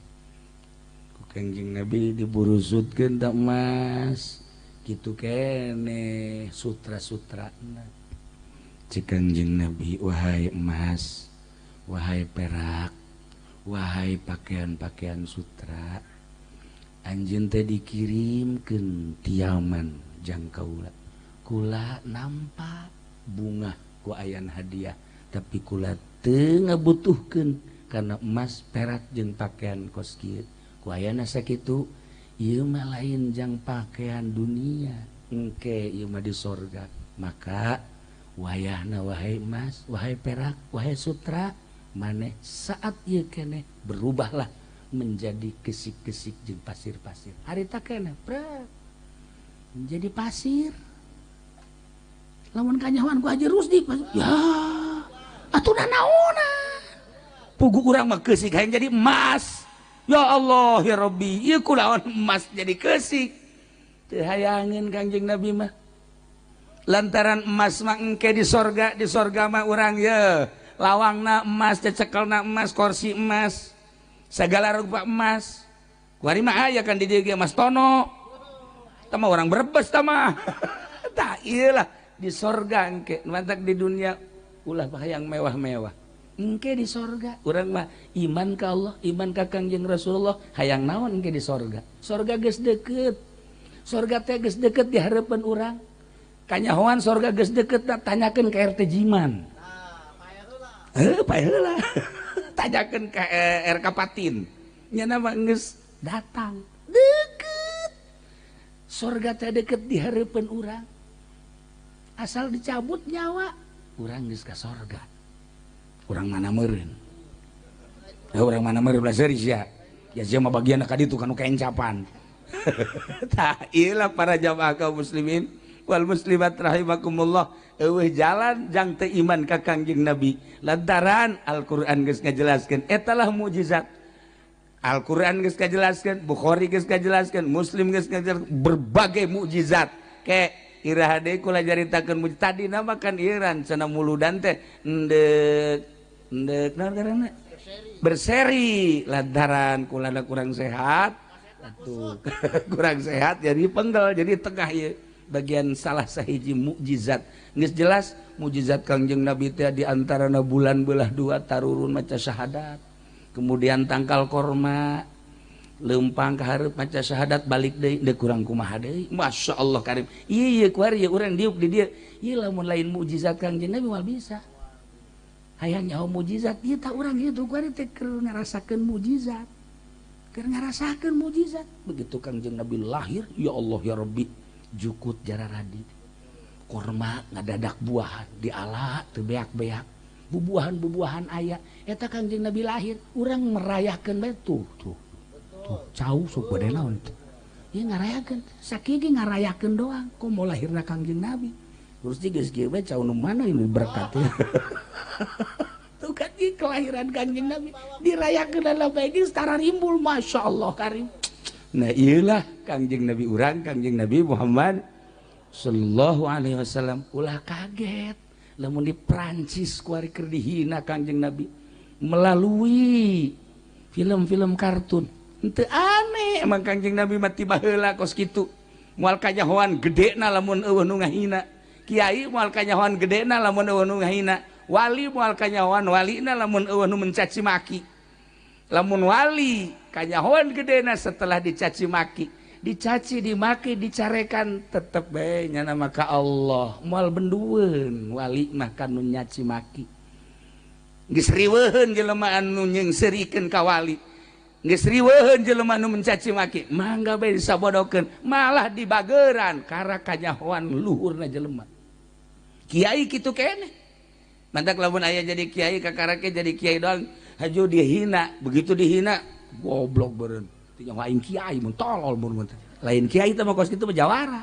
Ku Kangjeng Nabi diburusutkeun tak emas kitu kene sutra-sutrana. Cek Kangjeng Nabi, wahai emas, wahai perak, wahai pakaian-pakaian sutra, anjeun teh dikirimkeun tiaman jang kaula. Kula nampak bunga ku ayan hadiah, tapi kula teu ngabutuhkeun karena emas, perak jeung pakaian kos kieu. Ku ayana sakitu, ieu mah lain jang pakaian dunia, engke ieu mah di sorga. Maka wayahna wahai emas, wahai perak, wahai sutra, maneh saat ieu keneh berubahlah menjadi kesik-kesik jeung pasir-pasir. Harita keneh prek menjadi pasir. Lamun kanyahoan ku Haji Rusdi, ya atuh nanaonan. Pugu urang mah keusik hayang jadi emas. Ya Allah ya Rabbi, ieu kulaon emas jadi keusik. Teu hayangeun Kangjeng Nabi mah. Lantaran emas mah engke di sorga mah urang ye lawangna emas, cecekelna emas, kursi emas, segala rupa emas. Kuari mah aya kan di dieu ge Mas Tono. Tah mah urang Brebes tah mah. Tah ieu lah di sorga engke, mantak di dunia ulah hayang mewah-mewah. Engke di sorga urang mah iman ka Allah, iman ka Kangjeng Rasulullah, hayang naon engke di sorga. Sorga geus deukeut. Sorga teh geus deukeut di hareupeun urang. Kanyahoan sorga geus deukeut, tanyakeun ka RT Jiman. Heuh, pae heula. Tanyakeun ka RK Patin. Nya mah geus datang. Deukeut. Sorga teh deukeut di hareupeun urang. Asal dicabut nyawa, urang geus ka sorga. Urang mana meureun? Ya urang mana meureun belah seuri sia. Ya sia mah bagian ka ditu kanu kaencapan. Tah ieu lah para jamaah kaum muslimin wal muslimat rahimakumullah. Eueuh jalan jang teu iman ka Kangjeng Nabi. Lantaran Al-Qur'an geus ngajelaskeun eta lah mukjizat. Al-Qur'an geus ngajelaskeun, Bukhari geus ngajelaskeun, Muslim geus ngajelaskeun berbagai mukjizat. Ke iraha deui kula caritakeun mukjizat tadi nama kan ieu cenah muludan teh endek endek naon ngaranna? Berseri. Lantaran kula kurang sehat atuh kurang sehat jadi penggal jadi tengah ieu bagian salah sahiji mukjizat. Geus jelas mukjizat Kangjeng Nabi teh di antarana bulan belah dua tarurun maca syahadat, kemudian tangkal korma lempang ka hareup maca syahadat balik deui deuk kurang kumaha deui. Masya Allah karim. Ieu ieu kuari urang diuk di dieu. Ieu lamun lain mukjizat Kangjeng Nabi moal bisa. Hayang nyaho mukjizat ieu tah urang kitu kuari teh keur ngarasakeun mukjizat. Keur ngarasakeun mukjizat. Begitu Kangjeng Nabi lahir, ya Allah ya Rabbi, jukut jararadi. Korma ngadadak buahan diala teu beak-beak. Bubuahan-bubuahan aya. Eta Kangjeng Nabi lahir, urang merayakeun bae tuh tuh. Tuh cau sok bade naon teh. Ieu ngarayakeun, sakieu ge ngarayakeun doang. Komo lahirna Kangjeng Nabi. Terus geus kieu bae cau nu mana ini berkat ya. Tuh kan ieu kelahiran Kangjeng Nabi dirayakeun dalam bae geus tararimbul, Masya Allah karim. Nah ieulah Kangjeng Nabi urang, Kangjeng Nabi Muhammad sallallahu alaihi wasallam. Ulah kaget lamun di Prancis kuari keur dihina Kangjeng Nabi melalui film-film kartun. Henteu aneh emang Kangjeng Nabi mah tiba heula kos kitu. Moal kanyahoan gedena lamun eueuh nu ngahina. Kiai moal kanyahoan gedena lamun eueuh nu ngahina. Wali moal kanyahoan walina lamun eueuh nu mencaci maki. Lamun wali kanyahoan gedena setelah dicaci maki, dicaci dimaki dicarekan tetep bae nyana maka Allah moal bendueun wali mah kanu nyaci maki. Geus riweuheun jelema anu nyengserikeun ka wali. Geus riweuheun jelema anu mencaci maki, mangga bae disabodokeun, malah dibageran kara kanyahoan luhurna jelema. Kiai kitu keneh. Mantak lamun aya jadi kiai kakarake jadi kiai doang haju dihina, begitu dihina goblok beureun. Teu aing kiai mun tolol mun lain kiai teh mah kos kitu mah jawara.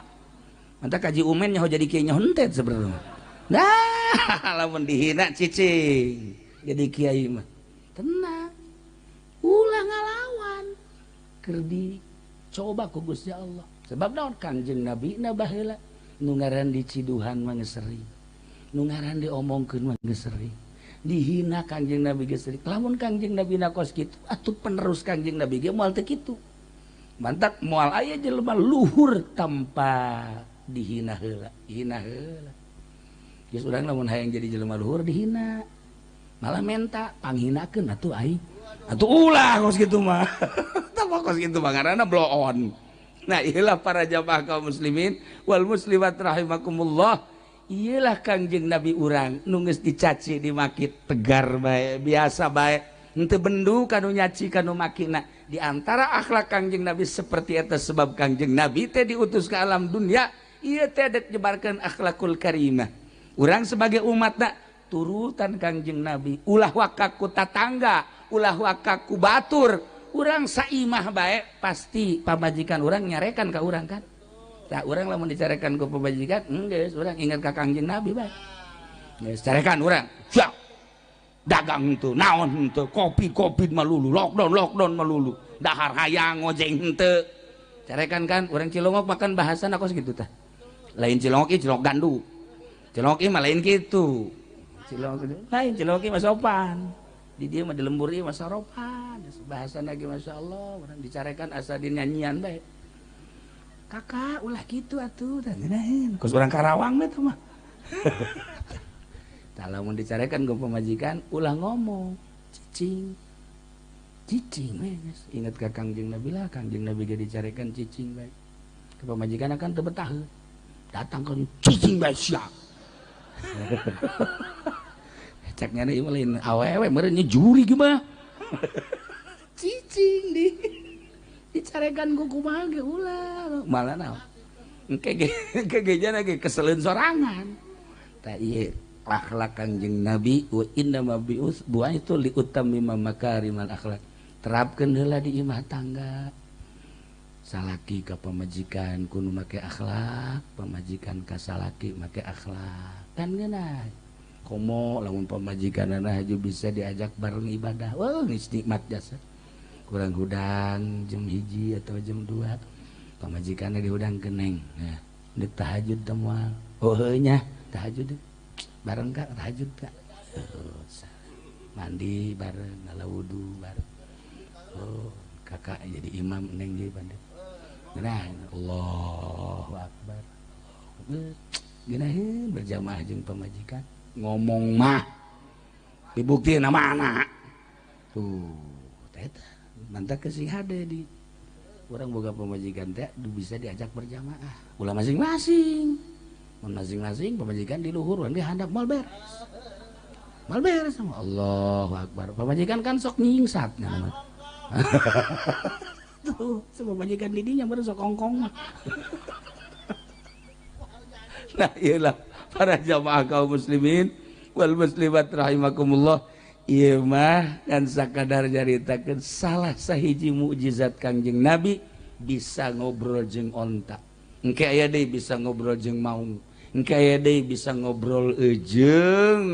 Mantak kaji umen nyaho jadi kiai nyaho henteu sebenarnya. Nah, lamun dihina cicing jadi kiai mah tenang. Ulah ngalawan. Keur dicoba ku Gusti Allah. Sebab naon Kangjeng Nabi na baheula nu ngaran diciduhan mah geus sering. Nu ngaran diomongkeun mah geus sering. Dihina Kangjeng Nabi geus sering. Lamun Kangjeng Nabi na kos kitu atuh penerus Kangjeng Nabi ge moal teu kitu. Mantak moal aya jelema luhur tanpa dihina heula, hina heula. Geus urang lamun hayang jadi jelema luhur dihina. Malah menta panghinakeun atuh aing. Atuh ulah kos kitu mah. Tah kos kitu mah ngaranna blow on. Nah, iyalah para jamaah kaum muslimin wal muslimat rahimakumullah. Iyalah Kangjeng Nabi urang nu geus dicaci dimaki tegar bae, biasa bae. Henteu bendu kanu nyaci kanu makina. Di antara akhlak Kangjeng Nabi seperti eta sebab Kangjeng Nabi teh diutus ke alam dunia, ieu teh dek nyebarkeun akhlakul karimah. Urang sebagai umatna turutan Kangjeng Nabi, ulah waka ku tatangga, ulah waka ku batur. Urang saimah bae pasti pamajikan urang nyarekan ka urang kan. Tah urang lamun dicarekan ku pamajikan, geus urang ingat ka Kangjeng Nabi bae. Geus carekan urang. Siap. Dagang henteu, naon henteu, kopi-kopi malulu, lockdown malulu. Dahar hayang ngojeng henteu. Carekan kan urang Cilongok makan bahasan aku segitu tah. Lain Cilongok ieu Cilongok gandu. Cilongok ieu mah lain kitu. Cilongok lain Cilongok ieu mah sopan. Di dieu mah di lembur ieu mah saropan. Bahasan lagi Masya Allah, urang dicarekan asa dinyanyian bae. Kakak ulah kitu atuh tah ngeunaheun. Kos urang Karawang mah teh mah. Tah lamun dicarekan ku pamajikan ulah ngomong, cicing. Cicing we geus. Ingat ka Kangjeng Nabi lah, Kangjeng Nabi ge dicarekan cicing bae. Ke pamajikan akan teu betah. Datang ka cicing bae siap. Cek nyana ieu mah lain awewe meureun juri mah. Cicing di dicarekan ku kumaha ge ulah. Malah naon? Engke ge jana ge keseleun sorangan. Tah ieu akhlak Kangjeng Nabi wa inna ma bi'us buaitu li utammima makarimal akhlak. Terapkeun heula di imah tangga. Salaki ka pamajikan kudu make akhlak, pamajikan ka salaki make akhlak. Kan ngeunah. Komo lamun pamajikanana haju bisa diajak bareng ibadah. Wah, geus nikmat jasa. Kurang hudang jam 1 atau jam 2. Pamajikanna dihudang keneng. Nah, deuk tahajud teh moal. Oh heuh nya, tahajud. Bareng kak tahajud kak. Oh, mandi bareng, ngala wudu bareng. Oh, kakak jadi imam neng jadi pandai. Nah, Allahu Akbar. Geunaheun berjamaah jeung pamajikan. Ngomong mah dibuktiin sama anak. Tuh, eta mantak kesing hade di urang boga pamajikan teh bisa diajak berjamaah. Ulah masing-masing. Mun masing-masing pamajikan di luhur urang di handap moal beres. Moal beres sama Allahu Akbar. Pamajikan kan sok nyingsat nya. Tuh, sama pamajikan di dinya baru sok kongkong mah. Nah, iyalah para jamaah kaum muslimin wal muslimat rahimakumullah. Ieu mah dan sakadar nyaritakeun salah sahiji mukjizat Kangjeng Nabi bisa ngobrol jeung onta. Engke aya deui bisa ngobrol jeung maung. Engke aya deui bisa ngobrol jeung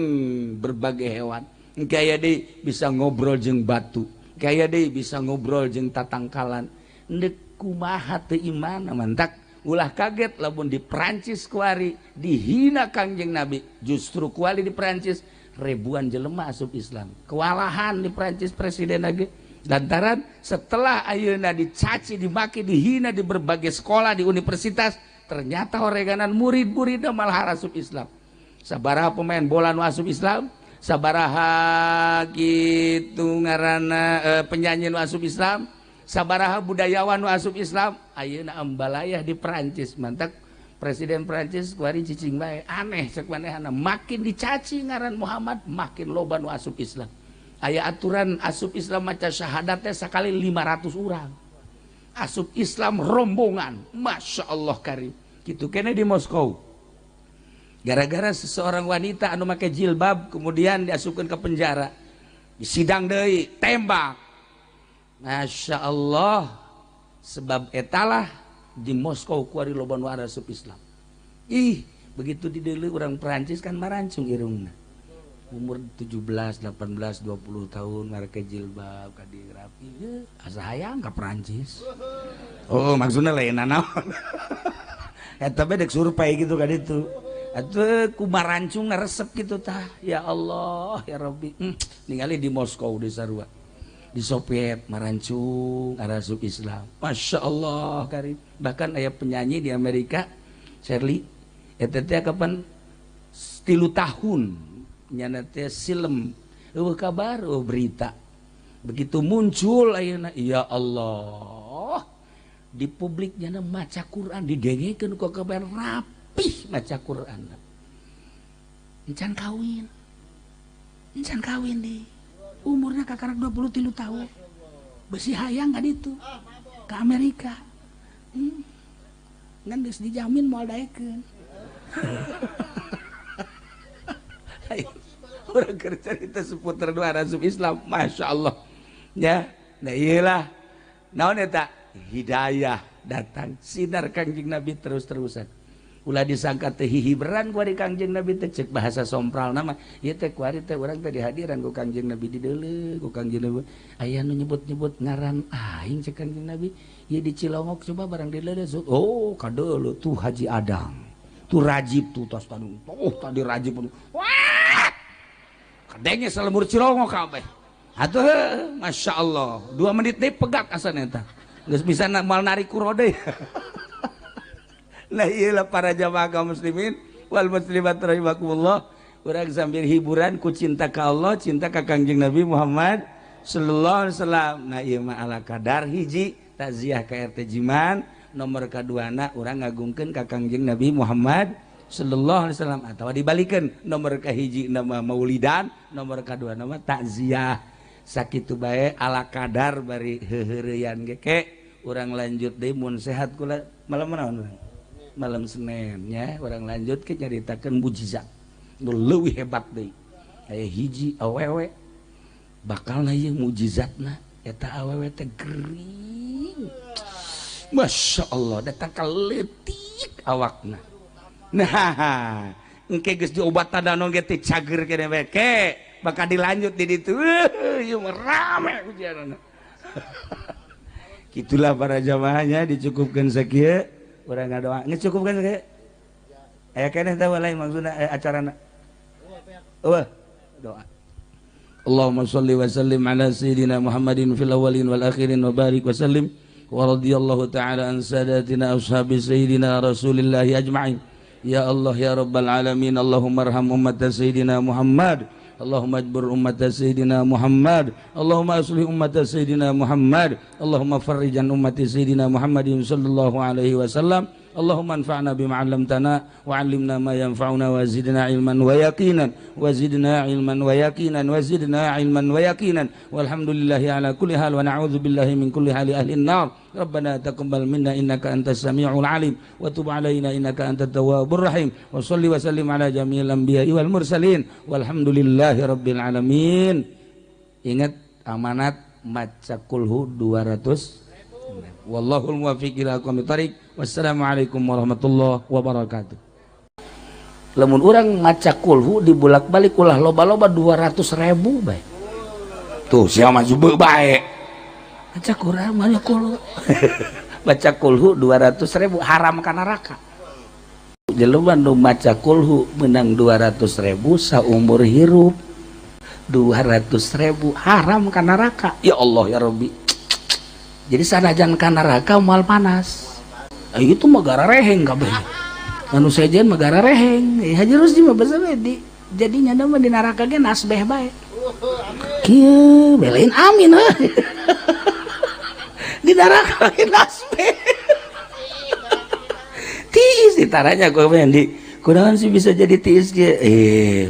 berbagai hewan. Engke aya deui bisa ngobrol jeung batu. Engke aya deui bisa ngobrol jeung tatangkalan. Endek kumaha teu iman mantak ulah kaget lamun di Perancis kuari dihina Kangjeng Nabi. Justru kuari di Perancis ribuan jelema asup Islam. Kewalahan di Perancis presiden lagi. Lantaran setelah ayeuna dicaci, dimaki, dihina di berbagai sekolah, di universitas, ternyata oreganan murid-muridna malah asup Islam. Sabaraha pemain bola nu asup Islam, Sabaraha gitu ngaranna penyanyi nu asup Islam, sabaraha budayawan nu asup Islam. Ayeuna ambalayah di Perancis, mantak Presiden Perancis kuari cicing bae, aneh cek manehna, makin dicaci ngaran Muhammad makin loba nu asup Islam. Aya aturan asup Islam maca syahadat teh sakali 500 urang. Asup Islam rombongan, Masya Allah karim. Gitu kene di Moskow. Gara-gara seseorang wanita anu make jilbab kemudian diasupkeun ke penjara. Disidang deui, tembak. Masya Allah, sebab etalah di Moskow kuari loba nu asup Islam. Ih, begitu dideuleu urang Perancis kan marancung irungna. Umur 17, 18, 20 tahun make jilbab ka rapi. Asa hayang ka Perancis. Oh, maksudna lain naon. Eta bae dek survei gitu kan itu. Atuh ku marancung resep gitu tah. Ya Allah, ya Rabbi. Ningali di Moskow di sarua. Di Soviet marancung arasup Islam. Masya Allah karim. Bahkan aya penyanyi di Amerika, Shirley, eta teh kapan 3 tahun nyana teh silem, eueuh kabar, eueuh berita. Begitu muncul ayeuna, ya Allah, di publik nyana maca Quran didengekeun ku kabar rapih maca Quran. Encan kawin. Encan kawin di. Umurnya kakarak 23 tahun. Besi hayang ka ditu. Ke Amerika. Ngan geus dijamin moal daekeun. Urang keur carita seputar dua asup Islam, Masya Allah. Ya, nah iyalah. Naon eta? Hidayah datang, sinar Kangjeng Nabi terus-terusan. Ulah disangka teh hihiberan kuari Kangjeng Nabi teh cek bahasa sompral nama. Ieu teh kuari teh urang teh dihadiran ku Kangjeng Nabi dideuleu ku Kangjeng Nabi. Aya nu nyebut-nyebut ngaran aing cek Kangjeng Nabi. Ieu di Cilongok coba barang dideuleu. Oh, kadeuleu tuh Haji Adang. Tuh Rajib tuh tos tadi. Oh, tadi Rajib. Wah! Kadenge salemur Cilongok kabeh. Atuh Masya Allah. 2 menit deui pegat asana eta. Geus bisa moal narik ku rode. Nah iyalah para jamaah kaum muslimin wal muslimat rahimakumullah. Urang sambil hiburan ku cinta ka Allah, cinta ka Kangjeng Nabi Muhammad sallallahu alaihi wasallam. Nah ieu mah ala kadar hiji takziah ka RT Jiman, nomor kaduana urang ngagungkeun ka Kangjeng Nabi Muhammad sallallahu alaihi wasallam atawa dibalikeun nomor kahiji nama maulidan, nomor kadua nama takziah. Sakitu bae ala kadar bari heuheureyan ge ke urang lanjut deui mun sehat kula malam naon urang? Malam Senin ya, orang lanjut ke nyaritakeun mujizat nu leuwih hebat deui. Aya hiji awewe bakalna ieu mujizatna eta awewe teh gering. Masya Allah, datang ka leutik awakna. Nah, engke geus diobatan naon ge teh cager keneh bae ke, bakal dilanjut di ditu. Ieu mah rame ujianna. Kitulah para jamaahnya dicukupkeun sakieu. Urang ngadoa ngecukupkan kayak aya keneh teh lain maksudna acarana eueuh doa. Allahumma shalli wa sallim ala sayyidina Muhammadin fil awwalin wal akhirin wa barik wa sallim wa radhiyallahu ta'ala an sadatina ashabi sayyidina Rasulillahi ajma'in. Ya Allah ya rabbal alamin, Allahumma arham ummat sayyidina Muhammad, Allahumma ajbur ummat sayyidina Muhammad, Allahumma aslih ummat sayyidina Muhammad, Allahumma farrijan ummati sayyidina Muhammadin sallallahu alaihi wasallam. Allahumma anfa'na bima 'allamtana wa 'allimna ma yanfa'una wa zidna 'ilman wa yaqinan wa zidna 'ilman wa yaqinan wa zidna 'ilman wa yaqinan walhamdulillahi ala kulli hal wa na'udzu billahi min kulli hali ahli an-nar. Rabbana taqabbal minna innaka antas samiul 'alim wa tub 'alaina innaka antat tawwabur rahim wa shalli wa sallim ala jami'il anbiya'i wal mursalin walhamdulillahi rabbil alamin. Ingat amanat maca kulhu 200. Wallahul muwaffiq ila aqwamit thariq. Wassalamualaikum warahmatullahi wabarakatuh. Lamun urang maca kulhu dibulak-balik ulah loba-loba 200.000 bae. Tuh sia maju bae. Baca Quran maca kulhu. Baca kulhu 200.000 haram ka neraka. Jelema nu maca kulhu menang 200.000 saumur hirup. 200.000 haram ka neraka. Ya Allah ya Rabbi. Jadi sanajan ka neraka moal panas. Itu mah gara reheng kabeh. Anu sejen mah gara reheng. Haji Rusdi mah basa di Jadi nyana mah di neraka ge nasbeh bae. Kieu belain amin heuh. Di neraka ge nasbeh. Tiis ditaranya gua di kunaon sih bisa jadi tiis ge?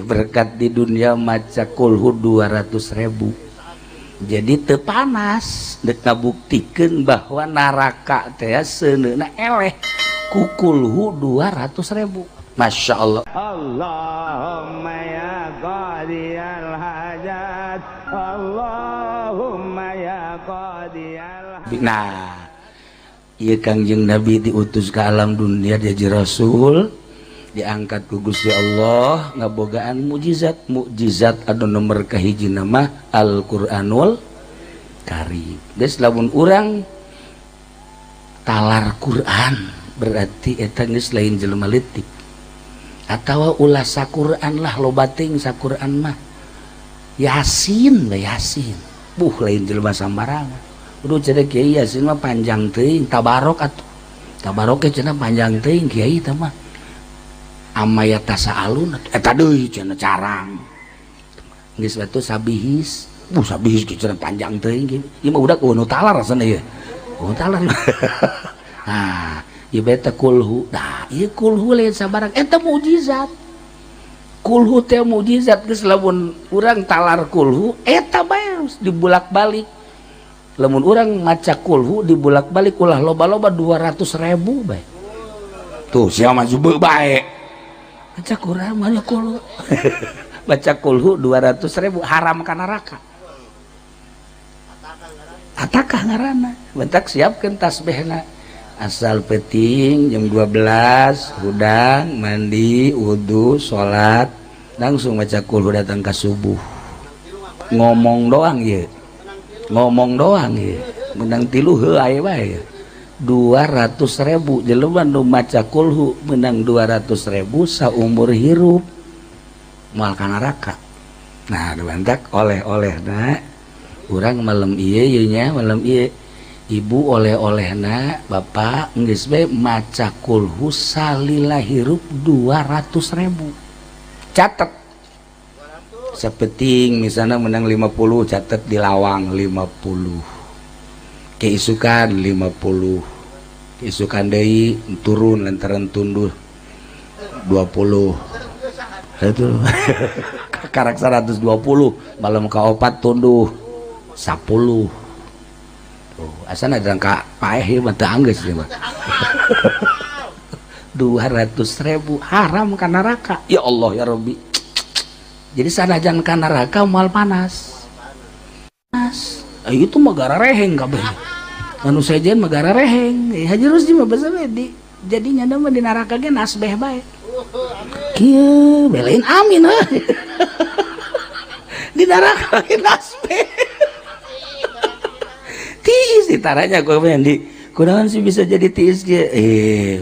Berkat di dunia maca kulhu 200.000. Jadi teu panas dek ngabuktikeun bahwa neraka teh seuneuna eleh ku kulhu 200.000. Masya Allah. Allahumma ya qadiyal hajat, Allahumma ya qadiyal. Nah, ieu Kangjeng Nabi diutus ke alam dunia jadi rasul, diangkat ku Gusti Allah ngabogaan mukjizat. Mukjizat anu nomor kahiji nama Al-Qur'anul Karim. Geus lamun urang talar Quran berarti eta geus lain jelema leutik. Atawa ulah saquran lah loba teuing saquran mah. Yasin we Yasin. Buh lain jelema sambarangan. Udah cenah kiai Yasin mah panjang teuing, tabarok atuh. Tabarok ge cenah panjang teuing kiai tah mah. Amaya tasaalun eta deui cenah carang. Geus batu sabihis. Buh sabihis ge cenah panjang teuing. Ieu mah budak eueuh nu talar rasana ieu. Eueuh talar. Nah, ieu beta kulhu. Nah, ieu kulhu lain sabarang eta mukjizat. Kulhu teh mukjizat geus lamun urang talar kulhu eta bae dibulak-balik. Lamun urang maca kulhu dibulak-balik ulah loba-loba 200.000 bae. Tuh sia mah zube bae. Baca Quran mana kulhu. Baca kulhu 200.000 haram ka neraka. Atakah ngaranna? Bentak siapkeun tasbihna. Asal peting jam 12 hudang mandi wudu salat langsung baca kulhu datang ke subuh. Ngomong doang ieu. Ngomong doang ieu. Menang tilu heuh aya bae. 200.000 jelema nu maca kulhu menang 200.000 saumur hirup moal ka neraka. Nah, bantak oleh-olehna urang malam ieu ieu nya malam ieu ibu oleh-olehna bapak geus bae maca kulhu salila hirup 200.000. Catet. Sapeting misalnya menang 50 catet di lawang 50. Keisukan 50. Isukan deui turun lantaran tunduh 20 itu karak 120 malam kaopat tunduh 10 tuh asana ada ka paeh ieu mah teu anggeus ieu mah 200.000 haram ka neraka. Ya Allah ya Rabbi. Jadi sanajan ka neraka moal panas. Panas. Itu mah garareheng kabeh. Anu sejen mah garareheng. Haji Rusdi mah basa di jadi nyana mah di neraka ge nasbeh bae. Kieu belain amin heuh. Di neraka ge nasbeh. Tiis ditaranya gua di kunaon sih bisa jadi tiis ge?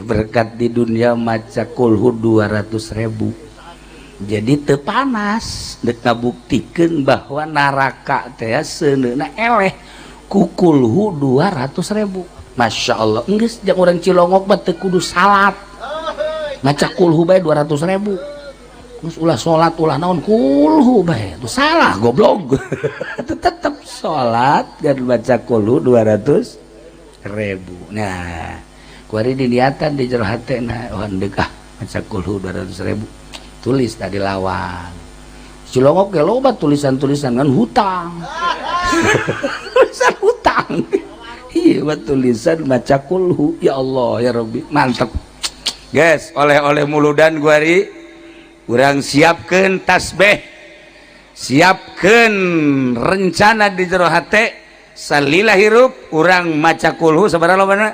Berkat di dunia maca kulhu 200.000. Jadi teu panas dek ngabuktikeun bahwa neraka teh seuneuna eleh ku kulhu 200.000. Masya Allah. Enggeus jeung urang Cilongok mah teu kudu salat. Maca kulhu bae 200.000. Geus ulah salat ulah naon kulhu bae. Itu salah goblok. Tetep salat dan baca kulhu 200.000. Nah, kuari diniatan di jero hatena oh deuk ah maca kulhu 200.000. Tulis tadi lawang. Cilongok ge loba tulisan-tulisan ngan hutang. Tulisan hutang. Iya, tulisan maca kulhu. Ya Allah ya Rabbi, mantep. Guys, oleh-oleh muludan guari urang siapkeun tasbih. Siapkeun rencana di jero hate salila hirup urang maca kulhu sabaraha lobana?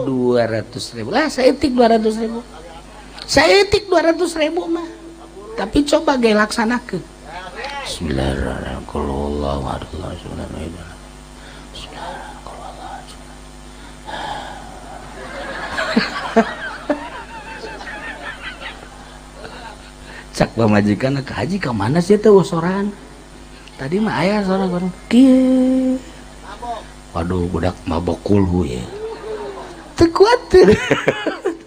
200.000. 200.000. Lah saeutik 200.000. Saeutik 200.000 mah. Tapi coba ge laksanakeun. Bismillahirrahmanirrahim. Cak pamajikan ke haji ke mana sih teh soran? Tadi mah aya soran bareng. Kieu. Waduh budak mabok kulhu ya. Teu kuatir.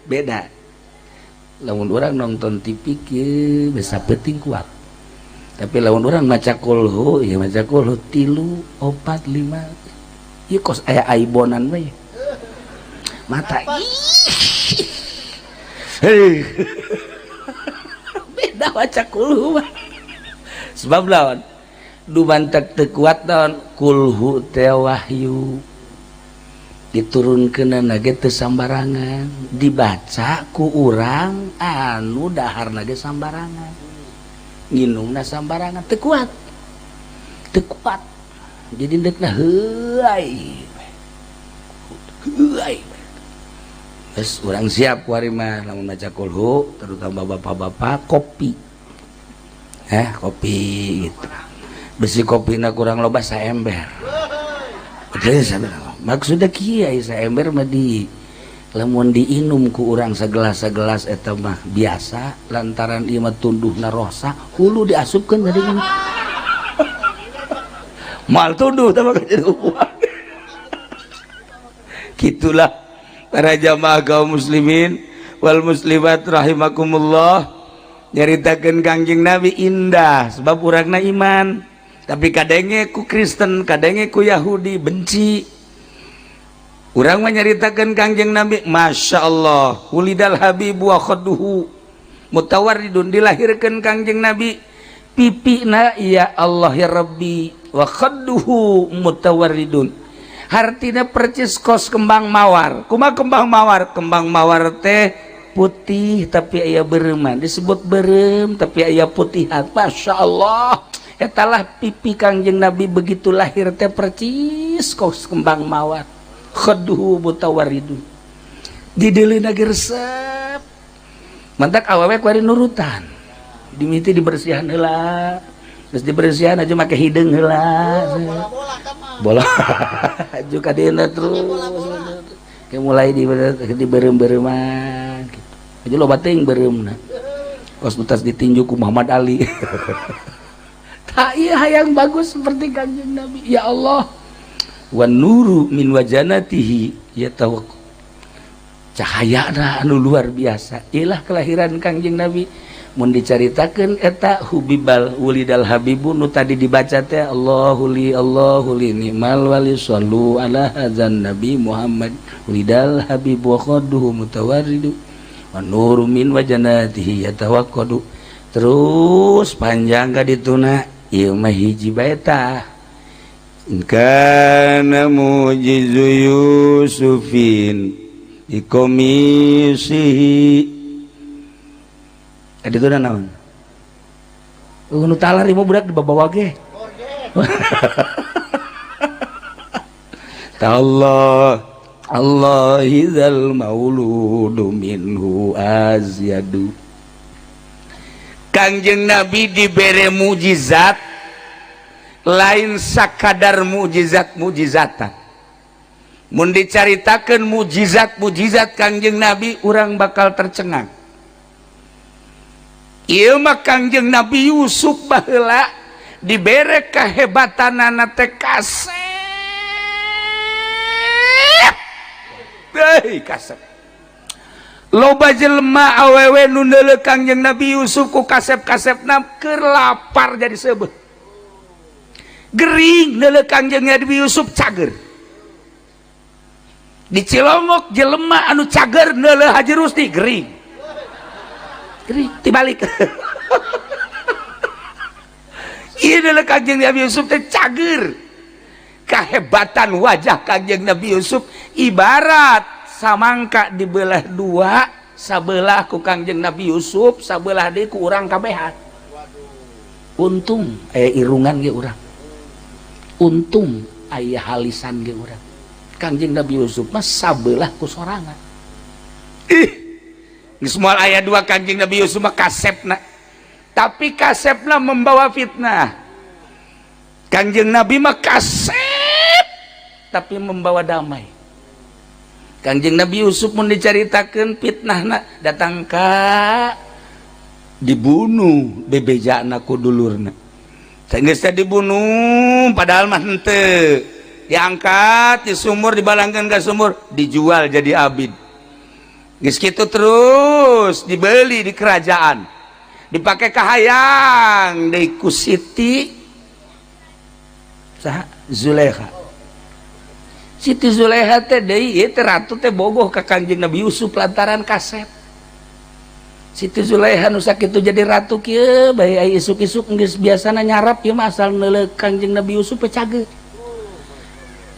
Beda. Lamun urang nonton TV kieu bisa penting kuat, tapi lamun urang maca kulhu ya, maca kulhu 3, 4, 5 ieu kos aya aibonan we mata. Hei, beda maca kulhu mah. Sebab lawan dumantak teu kuat naon, kulhu teh wahyu diturunkeun ge teu sambarangan, dibaca ku urang anu daharna ge sambarangan, nginumna sambarangan, teu kuat, teu kuat. Jadi deukna heuay heuay. Geus urang siap kuari mah lamun maca kulhu, terutama bapak-bapak, kopi, kopi gitu, besi kopina kurang loba saember. Maksudnya kieu, saember mah di lamun diinum ku urang segelas-segelas eta mah biasa, lantaran ieu mah tunduhna rosa hulu diasupkeun tadi mal tunduh teh mah jadi. Gitulah para jamaah kaum muslimin wal muslimat rahimakumullah. Nyaritakeun Kangjeng Nabi indah sebab urangna iman, tapi kadenge ku Kristen, kadenge ku Yahudi, benci. Urang mah nyaritakeun Kangjeng Nabi, Masya Allah, wulidal habibu wa khadduhu mutawarridun, dilahirkeun Kangjeng Nabi pipina, ya Allah ya Rabbi, wa khadduhu mutawarridun, hartina percis kos kembang mawar. Kumaha kembang mawar? Kembang mawar teh putih tapi aya bereuman, disebut berem tapi aya putihan. Masya Allah, etalah pipi Kangjeng Nabi begitu lahir teh percis kos kembang mawar. Khadduhu mutawarridun, dideuleuna ge resep. Mantak awewe kuari nurutan, dimiti dibersihan heula, geus dibersihan aja make hideung heula, bola juga dieuna terus kayak mulai di berem-bereman gitu aja. Loba teuing beureumna kos utas ditinju ku Muhammad Ali. Tak iya, hayang bagus seperti Kangjeng Nabi. Ya Allah, wan nuru min wajanatihi yatawak, cahaya anu luar biasa ilah kelahiran Kangjeng Nabi. Mun dicaritakeun eta hubibal wulidal habibu nu tadi dibaca teh, Allahu li Allahu li ni'mal wali sallu ala hadzan nabi Muhammad, wulidal habibu wa khadduhu mutawarridu wa nuru min wajanatihi yatawaqqadu, terus panjang ka dituna. Ieu mah hiji bae tah. Kana mujizu Yusufin ikomisihi. Tadi itu naon? Nu talar ieu budak dibawa ge. Allah Allah idzal mauludu minhu azyadu. Kangjeng Nabi dibere mujizat lain sakadar mujizat mujizatan. Mun dicaritakeun mujizat mujizat Kangjeng Nabi, urang bakal tercengang. Ieu mah Kangjeng Nabi Yusuf baheula dibere kehebatanana teh kasep. Hei, kasep. Loba jelema awewe nu neuleuh Kangjeng Nabi Yusuf ku kasep-kasepna keur lapar jadi seubeuh. Gering neuleuh Kangjeng Nabi Yusuf cager. Di Cilongok jelema anu cager neuleuh Haji Rusdi gering. Gering tibalik. Ieu neuleuh Kangjeng Nabi Yusuf teh cager. Kahebatan wajah Kangjeng Nabi Yusuf ibarat samangka dibelah dua, sabelah ku Kangjeng Nabi Yusuf, sabelah deui ku urang kabehan. Untung aya irungan ge urang, untung aya halisan ge urang. Kangjeng Nabi Yusuf mah sabelah ku sorangan. Ih, geus moal aya dua Kangjeng Nabi Yusuf mah kasepna, tapi kasepna membawa fitnah. Kangjeng Nabi mah kasep tapi membawa damai. Kangjeng Nabi Yusuf mun dicaritakeun fitnahna datang ka dibunuh bebejana ku dulurna. Geus teh dibunuh padahal mah henteu, diangkat di sumur, dibalangkeun ka sumur, dijual jadi abid. Geus kitu terus dibeli di kerajaan, dipakai kahayang deui ku Siti saha Zulaikha. Siti Zulaikha teh deui ieu teh ratu teh bogoh ka Kangjeng Nabi Yusuf lantaran kasep. Siti Zulaikha nu sakitu jadi ratu kieu bae ai isuk-isuk geus biasana nyarap ieu mah asal neuleuh Kangjeng Nabi Yusuf teh cageur.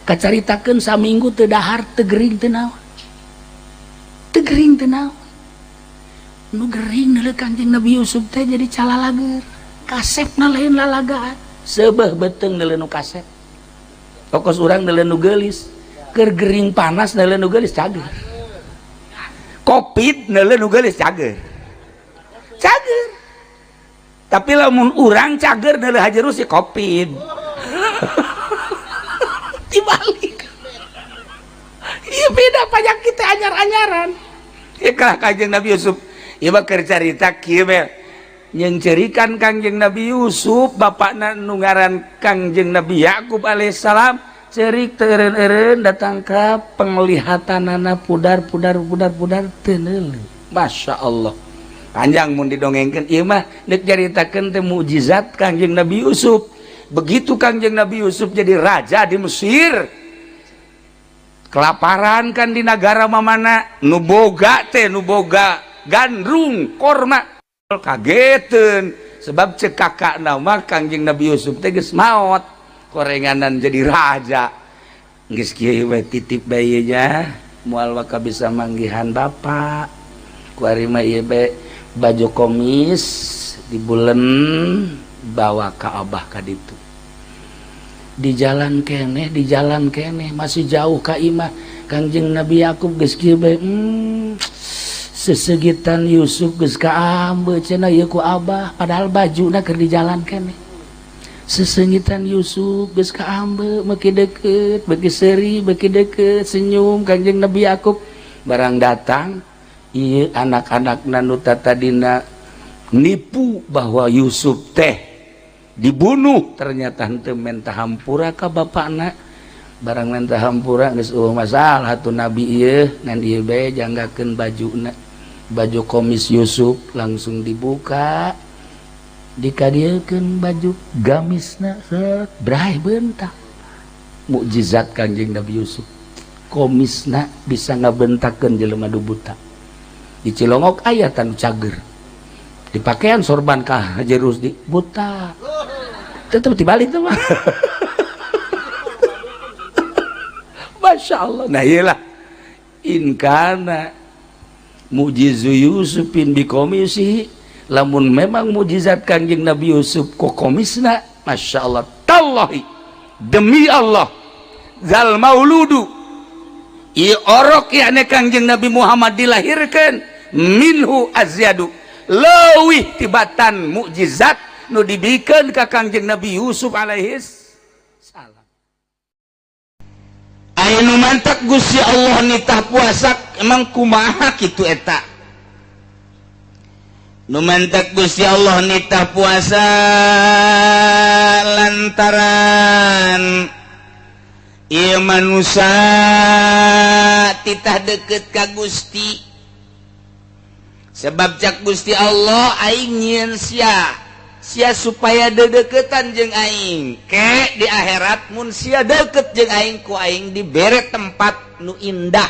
Kacaritakeun saminggu teu dahar teu gering teu naon. Teu gering teu naon. Nu gering neuleuh Kangjeng Nabi Yusuf teh jadi calalager. Kasepna lain lalagaan. Seubeuh beuteung neuleuh nu kasep. Tokos urang neuleuh nu geulis. Keur gering panas neuleuh nu geulis cager. Covid neuleuh nu geulis cager. Cager. Tapi lamun urang cager neuleuh Haji Rusi Covid. Dibalik. Iya beda pajak kita anyar-anyaran. Ya kalah Kangjeng Nabi Yusuf. Ieu mah keur carita kieu we. Nyeungceurikan Kangjeng Nabi Yusuf bapakna nu ngaran Kangjeng Nabi Yakub alaihissalam ceurik teu eureun-eureun datang ka penglihatanana pudar pudar pudar pudar teu neuleuh. Masya Allah. Panjang mun didongengkeun ieu mah deuk caritakeun teh mukjizat Kangjeng Nabi Yusuf. Begitu Kangjeng Nabi Yusuf jadi raja di Mesir, kelaparan kan di negara mamana, nu boga teh nu boga gandrung korma kageteun sebab cek kakak nama Kangjeng Nabi Yusuf teh geus maot korenganan jadi raja. Geus kieu we titip bae nya moal waka bisa manggihan bapak. Kuari mah ieu bae baju komis dibulen bawa ka abah ka ditu. Di jalan keneh, di jalan keneh masih jauh ka imah Kangjeng Nabi Yakub geus kieu bae sesegitan Yusuf geus kaambe cenah ieu ku abah padahal bajuna keur di jalan keneh. Sesengitan Yusuf geus kaambe beuki deukeut, beuki seuri, beuki deukeut senyum Kangjeng Nabi Yakub barang datang ieu anak-anakna nu tatadina nipu bahwa Yusuf teh dibunuh ternyata henteu menta hampura ka bapakna. Barang menta hampura geus eueuh masalah atuh nabi ieu ngan ieu bae janggakeun bajuna. Baju komis Yusuf langsung dibuka dikadiekeun baju gamisna set bray bentak. Mukjizat Kangjeng Nabi Yusuf komisna bisa ngabentakeun jelema nu buta. Di Cilongok aya tanu cager dipakaian sorban ka Haji Rusdi buta tetep dibalik tuh mah. Masya Allah. Nah iyalah in kana mujizu Yusufin bikomisi lamun memang mujizat Kangjeng Nabi Yusuf ku komisna Masya Allah tallahi demi Allah zal mauludu ieu orok yakni Kangjeng Nabi Muhammad dilahirkan minhu azyadu leuwih tibatan mukjizat nu dibikeun ka Kangjeng Nabi Yusuf alaihis salam. Aya nu mantak Gusti Allah nitah puasa emang kumaha kitu eta? Nu mantak Gusti Allah nitah puasa lantaran ieu manusia titah deket ka Gusti. Sebab cak Gusti Allah aing nyieun sia, sia supaya dedeketan jeung aing. Ke di akhirat mun sia deket jeung aing ku aing dibere tempat nu indah,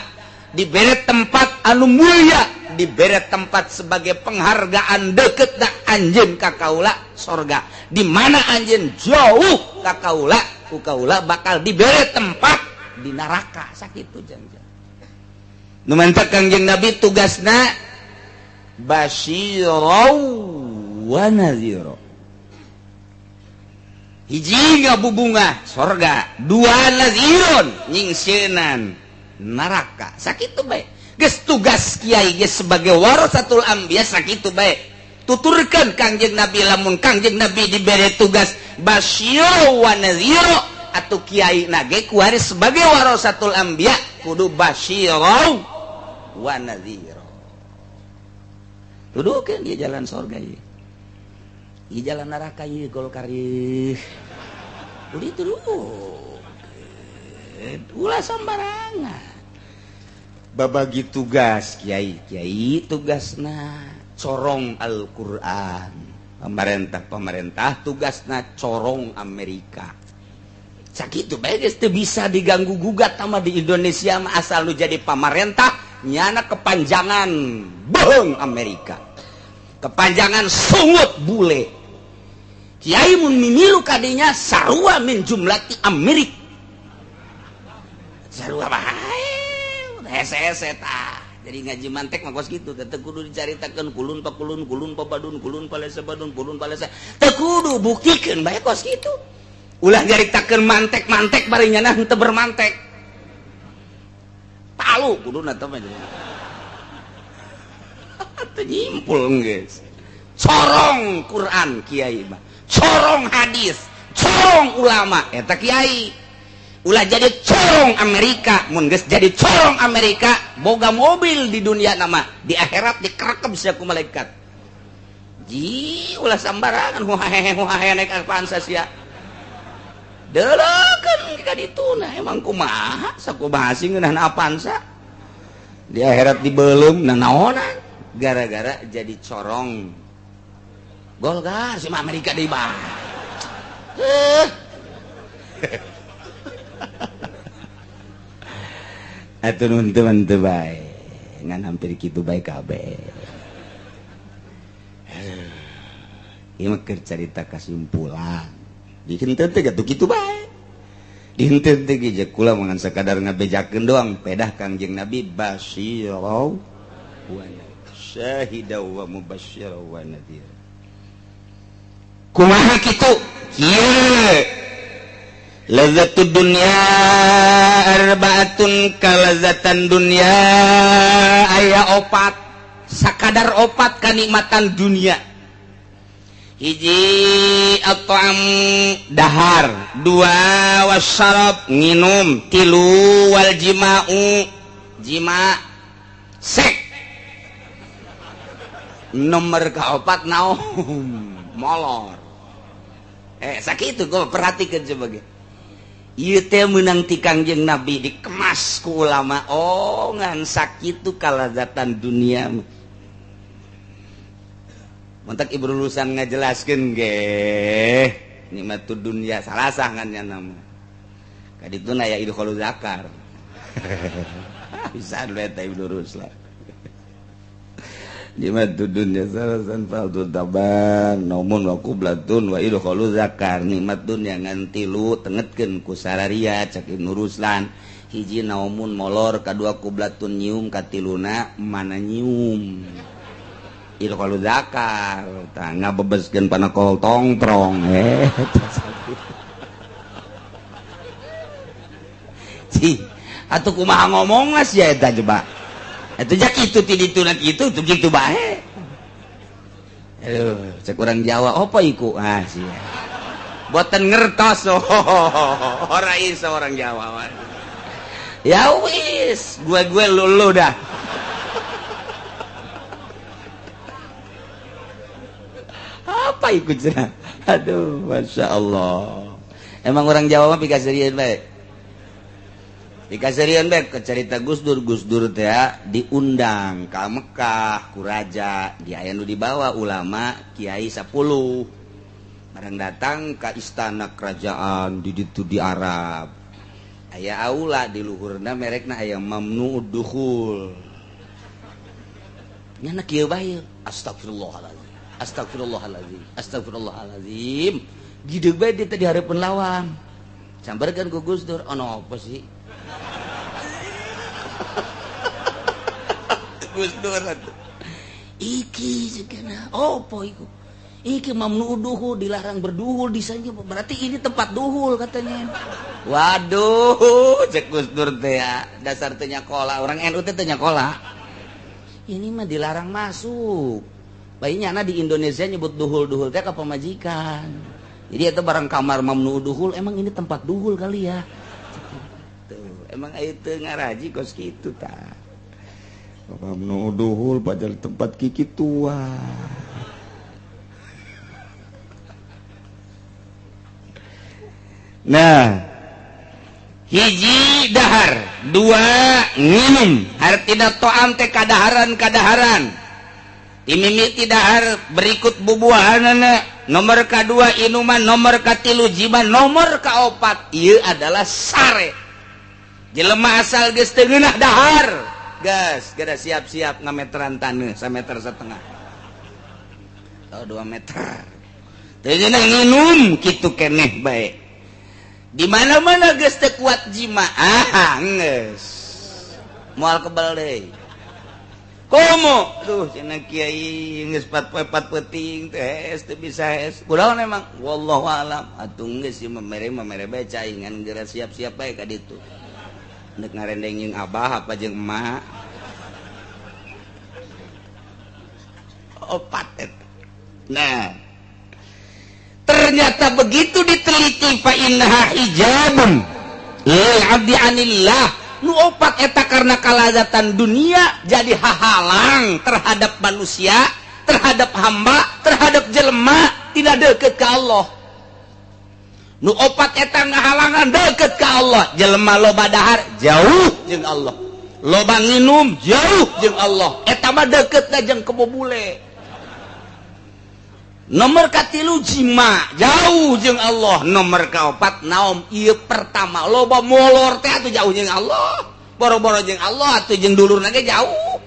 dibere tempat anu mulia, dibere tempat sebagai penghargaan deket da anjeun ka kaula sorga. Di mana anjeun jauh ka kaula, ku kaula bakal dibere tempat di neraka. Sakitu jang-jang. Nu mantak Kangjeng Nabi tugasna basyirau wa nadhira. Hiji ngabubungah sorga, dua nadhirun nyingsieunan neraka. Sakitu bae. Geus tugas kiai geus sebagai warasatul anbiya sakitu bae. Tuturkeun Kangjeng Nabi lamun Kangjeng Nabi dibere tugas basyirau wa nadhira atuh kiai nage kuari sebagai warasatul anbiya kudu basyirau wa nadhira. Tuduhkeun ieu jalan sorga ieu. Ieu jalan neraka ieu Golkar ieu. Udah dituduhkeun. Ulah sembarangan. Babagi tugas kiai kiai tugasna corong Al-Qur'an, pemerintah-pemerintah tugasna corong Amerika. Sakitu bae geus teu bisa diganggu gugat sama di Indonesia mah, asal lu jadi pamarentah nyana kepanjangan bohong Amerika, kepanjangan sungut bule. Kiai mun mimilu kadinya sarua min jumlati Amerika, sarua bae hese-hese tah. Jadi ngaji mantek mah kos kitu teh kudu dicaritakeun kulun pa kulun, kulun pa badun, kulun pa lesa badun, kulun pa lesa. Teu kudu buktikeun bae kos kitu. Ulah nyaritakeun mantek-mantek bari nyana henteu bermantek. Palu kuduna teh mah. Teu nyimpul geus. Corong Quran kiai mah, corong hadis, corong ulama eta kiai. Ulah jadi corong Amerika, mun geus jadi corong Amerika boga mobil di dunia nama, di akhirat dikerekep sia ku malaikat. Ji ulah sambarangan huhahe huhahe naik Avanza sia. Deuleukeun ka dituna emang kumaha sakumaha sih ngeunah Avanza. Di akhirat dibeuleum nanaonan gara-gara jadi corong Golkar si Amerika deui bah. Atuh nun teman teu bae ngan hampir kitu bae kabeh. Ieu mah keur carita kasimpulan. Di henteu teh gatuh kitu bae. Di henteu teh ge kula mah ngan sakadar ngabejakeun doang pedah Kangjeng Nabi basyirau wa syahida wa mubasysyira wa nadhir. Kumaha kitu? Kieu Lazzatud dunya arbaatun kalazatan dunya aya opat, sakadar opat kanikmatan dunia. Hiji at-ta'am dahar, dua wasyarab nginum, tilu wal jima'u jima sek. Nomor kaopat naum molor. Sakitu gua perhatikan sebagai ieu teh meunang ti Kangjeng Nabi dikemas ku ulama. Oh ngan sakitu kalazatan dunia. Mantak ibu lulusan ngajelaskeun ge nikmatud dunya salasah ngan nya nama. Kadituna ya idkhulul zakar. Bisa eta ibu lurus lah. Nikmatud dunya salasan faldul taban naumun wa qublatun wa idkhulul zakar. Nikmat dunya ngan tilu tengetkeun ku sararia cak Ibnu Ruslan. Hiji naumun molor, kadua qublatun nyium, katiluna mana nyium. Idkhulul zakar tah ngabebeskeun panakol tongtrong. Cih, atuh kumaha ngomongna sia eta coba. Itu jak itu ti dituna kitu tuh kitu bae. Aduh, cek urang Jawa apa iku? Ah sia. Boten ngertos. Ora iso orang Jawa. Ya wis, gue lulu dah. Apa iku cenah? Aduh, Masya Allah. Emang orang Jawa mah pikaserian bae. Dikaserian bae ke cerita Gus Dur, Gus Dur teh diundang ka Mekah ku raja, di aya nu dibawa ulama kiai 10. Barang datang ka istana kerajaan di ditu di Arab. Aya aula di luhurna merekna aya mamnu'ud dukhul. Nyana kieu bae, astagfirullahalazim. Astagfirullahalazim. Astagfirullahalazim. Gideg bae dia teh di hareupeun lawang. Sambarkeun ku Gus Dur, ono apa sih? Gus Dur iki segana opo iku iki mamnu duhul, dilarang berduhul di sana, berarti ini tempat duhul katanya. Waduh, cek Gus Dur teh ya, dasar teh nyakola, orang NU teh nyakola. Ini mah dilarang masuk. Bayinya na di Indonesia nyebut duhul-duhul teh ka pamajikan. Jadi itu barang kamar mamnu duhul, emang ini tempat duhul kali ya. Tuh, emang itu ngaraji kos kitu tah. Mamnu duhul padahal tempat kiki tua. Nah, hiji dahar, dua nginum. Artina to'am teh kadaharan-kadaharan. Timimiti dahar berikut bubuahanana. Nomor kedua inuman, nomor katilu jima, nomor kaopat ieu adalah sare. Jelema asal geus teu ngeunah dahar. Gas, geus siap-siap ngameteran taneuh sameter setengah. Oh 2 meter. Teu ngeunah nginum kitu keneh bae. Di mana-mana geus teu kuat jima, ah geus. Moal kebal deui. Komo, duh cenah kiai geus 4 poe 4 peuting teh hees teu bisa hees. Kunaon emang? Wallahu alam. Atuh geus ieu mah mere bae caingan geura siap-siap bae ka ditu. Nek ngarendeng jeung abah apa jeung emak. Opat eta. Nah, ternyata begitu diteliti fa innaha hijabun lil abdi anillah. Nu opat eta karena kalazatan dunia jadi hahalang terhadap manusia, terhadap hamba, terhadap jelema tidak deket ke Allah. Nu opat eta ngahalangan deket ke Allah. Jelema loba dahar jauh jeung Allah, loba nginum jauh jeung Allah. Eta mah deketna jeung kebo bule. Nomor katilu jima jauh jeung Allah. Nomor kaopat naom ieu pertama loba molor teh atuh jauh jeung Allah. Boro-boro jeung Allah atuh jeung dulurna ge jauh.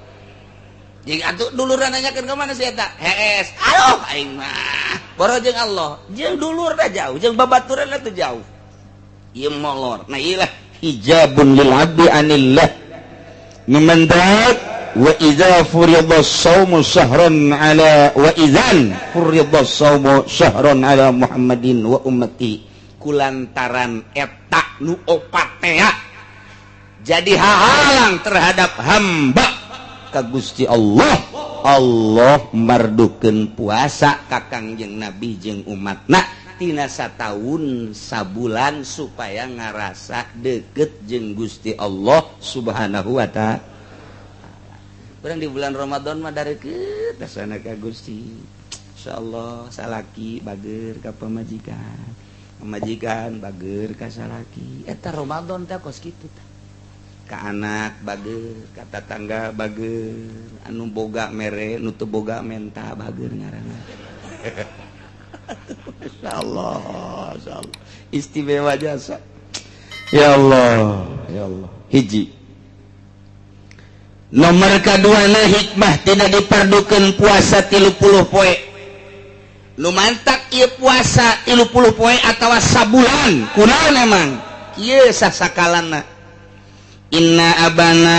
Jeung atuh dulurna nanyakeun ka mana si eta? Hees. Aduh aing mah. Boro jeung Allah, jeung dulurna jauh, jeung babaturanna teh jauh. Ieu molor. Nah ieu lah hijabun lil abdi anillah. Memendak wa idza furida shaumu syahran ala wa idzan furida shaumu syahran ala Muhammadin wa ummati. Kulantaran eta nu opat teh jadi hahalang terhadap hamba ka Gusti Allah. Allah mardukeun puasa ka Kangjeng Nabi jeung umatna tina sataun sabulan supaya ngarasa deket jeung Gusti Allah Subhanahu wa ta'ala. Urang di bulan Ramadan mah dareukeut sana ka Gusti. Insyaallah salaki bager ka pamajikan, pamajikan bager ka salaki. Eta Ramadan teh kos kitu tah. Ka anak bager, ka tatangga bager, anu boga mere, nu teu boga menta bager ngaranna. Insyaallah, insyaallah. Istimewa jasa. Ya Allah, ya Allah. Hiji. Nomor kedua na hikmah tidak diperdukeun puasa 30 poe. Nu mantak ieu puasa 30 poe atawa sabulan. Kunaon emang? Kieu sasakalana. Inna abana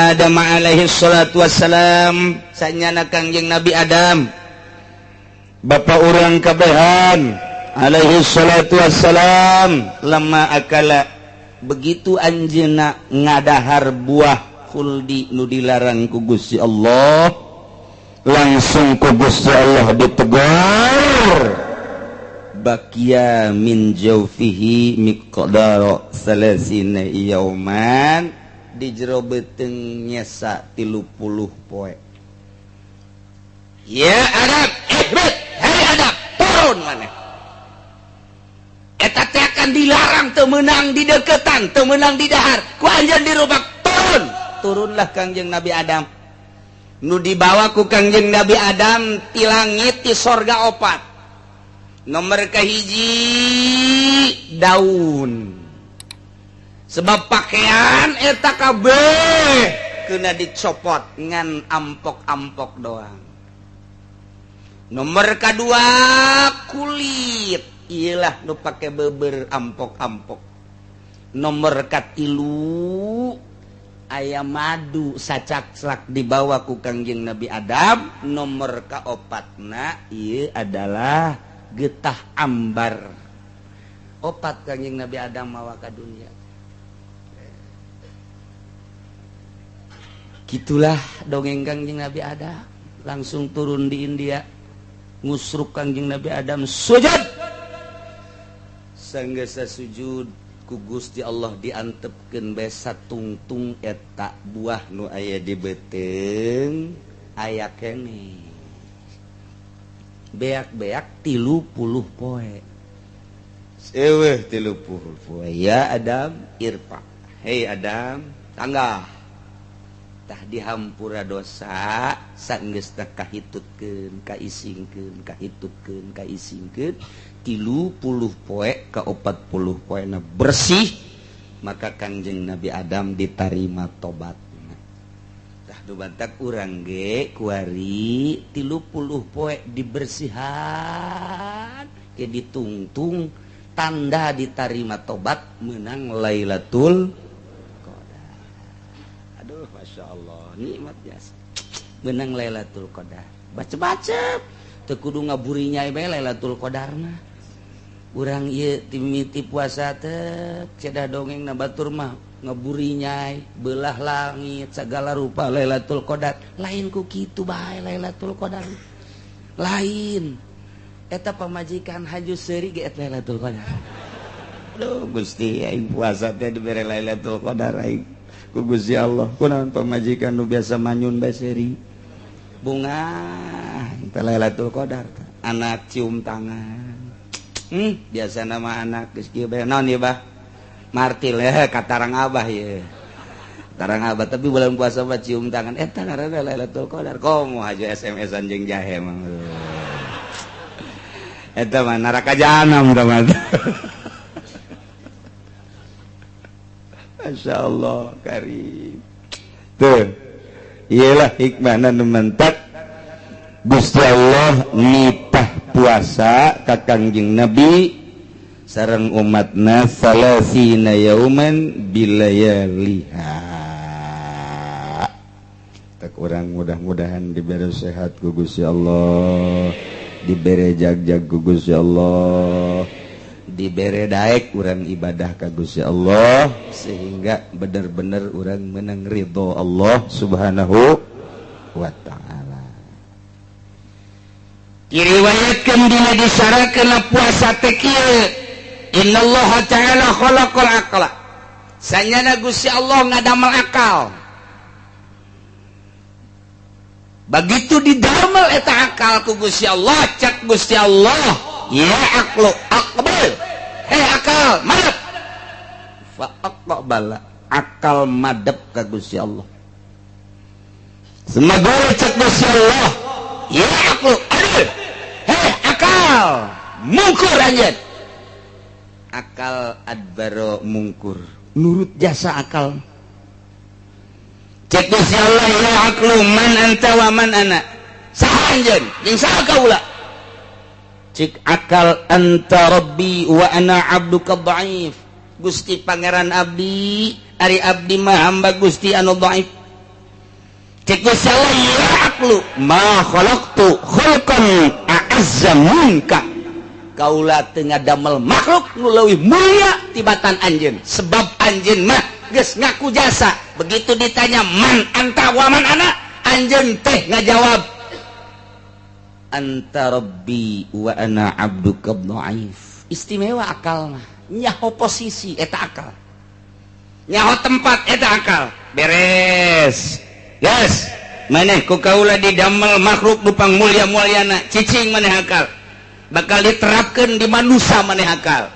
Adam alaihi salatu wassalam sanyana Kangjeng Nabi Adam. Bapak urang kabehan alaihi salatu wassalam lama akala begitu anjeunna ngadahar buah khuldi nu dilarang ku Gusti Allah, langsung ku Gusti Allah ditegur. Bakia min jaufihi miqdara salasina yauman, di jero beuteung nyesa 30 poe. Ya Adam, ihbit, hei Adam, turun maneh. Eta teh akan dilarang teu meunang di deketan, teu meunang di dahar, ku anjeun dirubak turun. Turunlah Kangjeng Nabi Adam. Nu dibawa ku Kangjeng Nabi Adam ti langit ti sorga opat. Nomor kahiji daun. Sebab pakaian eta kabeh kena dicopot ngan ampok-ampok doang. Nomor kedua kulit, iyalah nu pake beber ampok-ampok. Nomor katilu ayam madu sacak-sak dibawa ku Kangjeng Nabi Adam. Nomor kaopatna ieu adalah getah ambar. Opat Kangjeng Nabi Adam mawa ka dunia. Gitulah dongeng Kangjeng Nabi Adam. Langsung turun di India, ngusruk Kangjeng Nabi Adam sujud. Sanggesa sujud ku Gusti Allah diantepkeun bae satungtung eta buah nu aya di beuteung aya keneh. Beak-beak 30 poe. Seweh 30 poe. Ya Adam irfa. Hei Adam, Tangga tah dihampura dosa sanggeus teh kahitutkeun kaisingkeun kahitutkeun kaisingkeun 30 poe ka 40 poena bersih maka Kangjeng Nabi Adam ditarima tobatna. Tah nu bantak urang ge kuari 30 poe dibersihan ke ditungtung tanda ditarima tobat menang Lailatul Qadar. Aduh Masya Allah nikmat biasa menang Lailatul Qadar. Baca-baca teu kudu ngaburinya bae Lailatul Qadar mah. Urang ieu timiti puasa teh cedah dongeng na batur mah ngeburinyai belah langit segala rupa Lailatul Qadar. Lain ku kitu bae Lailatul Qadar. Lain eta pamajikan haju seuri ge eta Lailatul Qadar. Aduh Gusti aing puasa teh dibere Lailatul Qadar aing ku Gusti Allah. Kunaon pamajikan nu biasa manyun bae seuri. Bunga teh Lailatul Qadar. Anak cium tangan. Biasa nama anak geus kieu bae naon ieu bah? Martil ya katarang abah ye. Tarang abah tapi bulan puasa mah cium tangan eta ngaranna Lailatul Qadar. Komo hajo SMS-an jeung jahe mah. Eta mah neraka jahanam tah mah. Masya Allah karim. Tuh. Iyalah hikmahna nu mentak Gusti Allah nitah puasa ka Kangjeng Nabi sareng umatna salasina yauman bilayaliha. Tak urang mudah-mudahan diberi sehat ku Gusti Allah, diberi jag-jag ku Gusti Allah, dibere daek urang ibadah ka Gusti Allah sehingga bener-bener urang menang ridho Allah Subhanahu wa ta'ala. Diriwayatkeun dina disarakeun puasa teh kieu, innallaha ta'ala khalaqal aqla. Sanyana Gusti Allah ngadamel akal. Begitu didamel eta akal ku Gusti Allah, cak Gusti Allah, ya aqlu aqbal. Hei akal, madep. Fa aqbala, akal madep ka Gusti Allah. Semoga cak Gusti Allah, ya aqlu adil. Hei akal, mungkur anjeun. Akal adbaro mungkur, nurut jasa akal. Cek Gusti Allah, ya aqlu man anta wa man ana. Saha anjeun jeung saha kaula? Cik akal anta rabbi wa ana abduka dhaif. Gusti pangeran abdi, ari abdi mah hamba Gusti anu dhaif. Cik Gusti Allah, ya aqlu ma khalaqtu khalqan a'azza minka. Kaula teu ngadamel makhluk nu leuwih mulia tibatan anjeun, sebab anjeun mah geus ngaku jasa. Begitu ditanya man anta wa man ana, anjeun teh ngajawab anta rabbi wa ana abduka dhaif. Istimewa akal mah, nyaho posisi eta akal, nyaho tempat eta akal. Beres. Yes, maneh ku kaula didamel makhluk nu pangmulia-muliana, cicing maneh akal. Bakal diterapkeun di manusia maneh akal.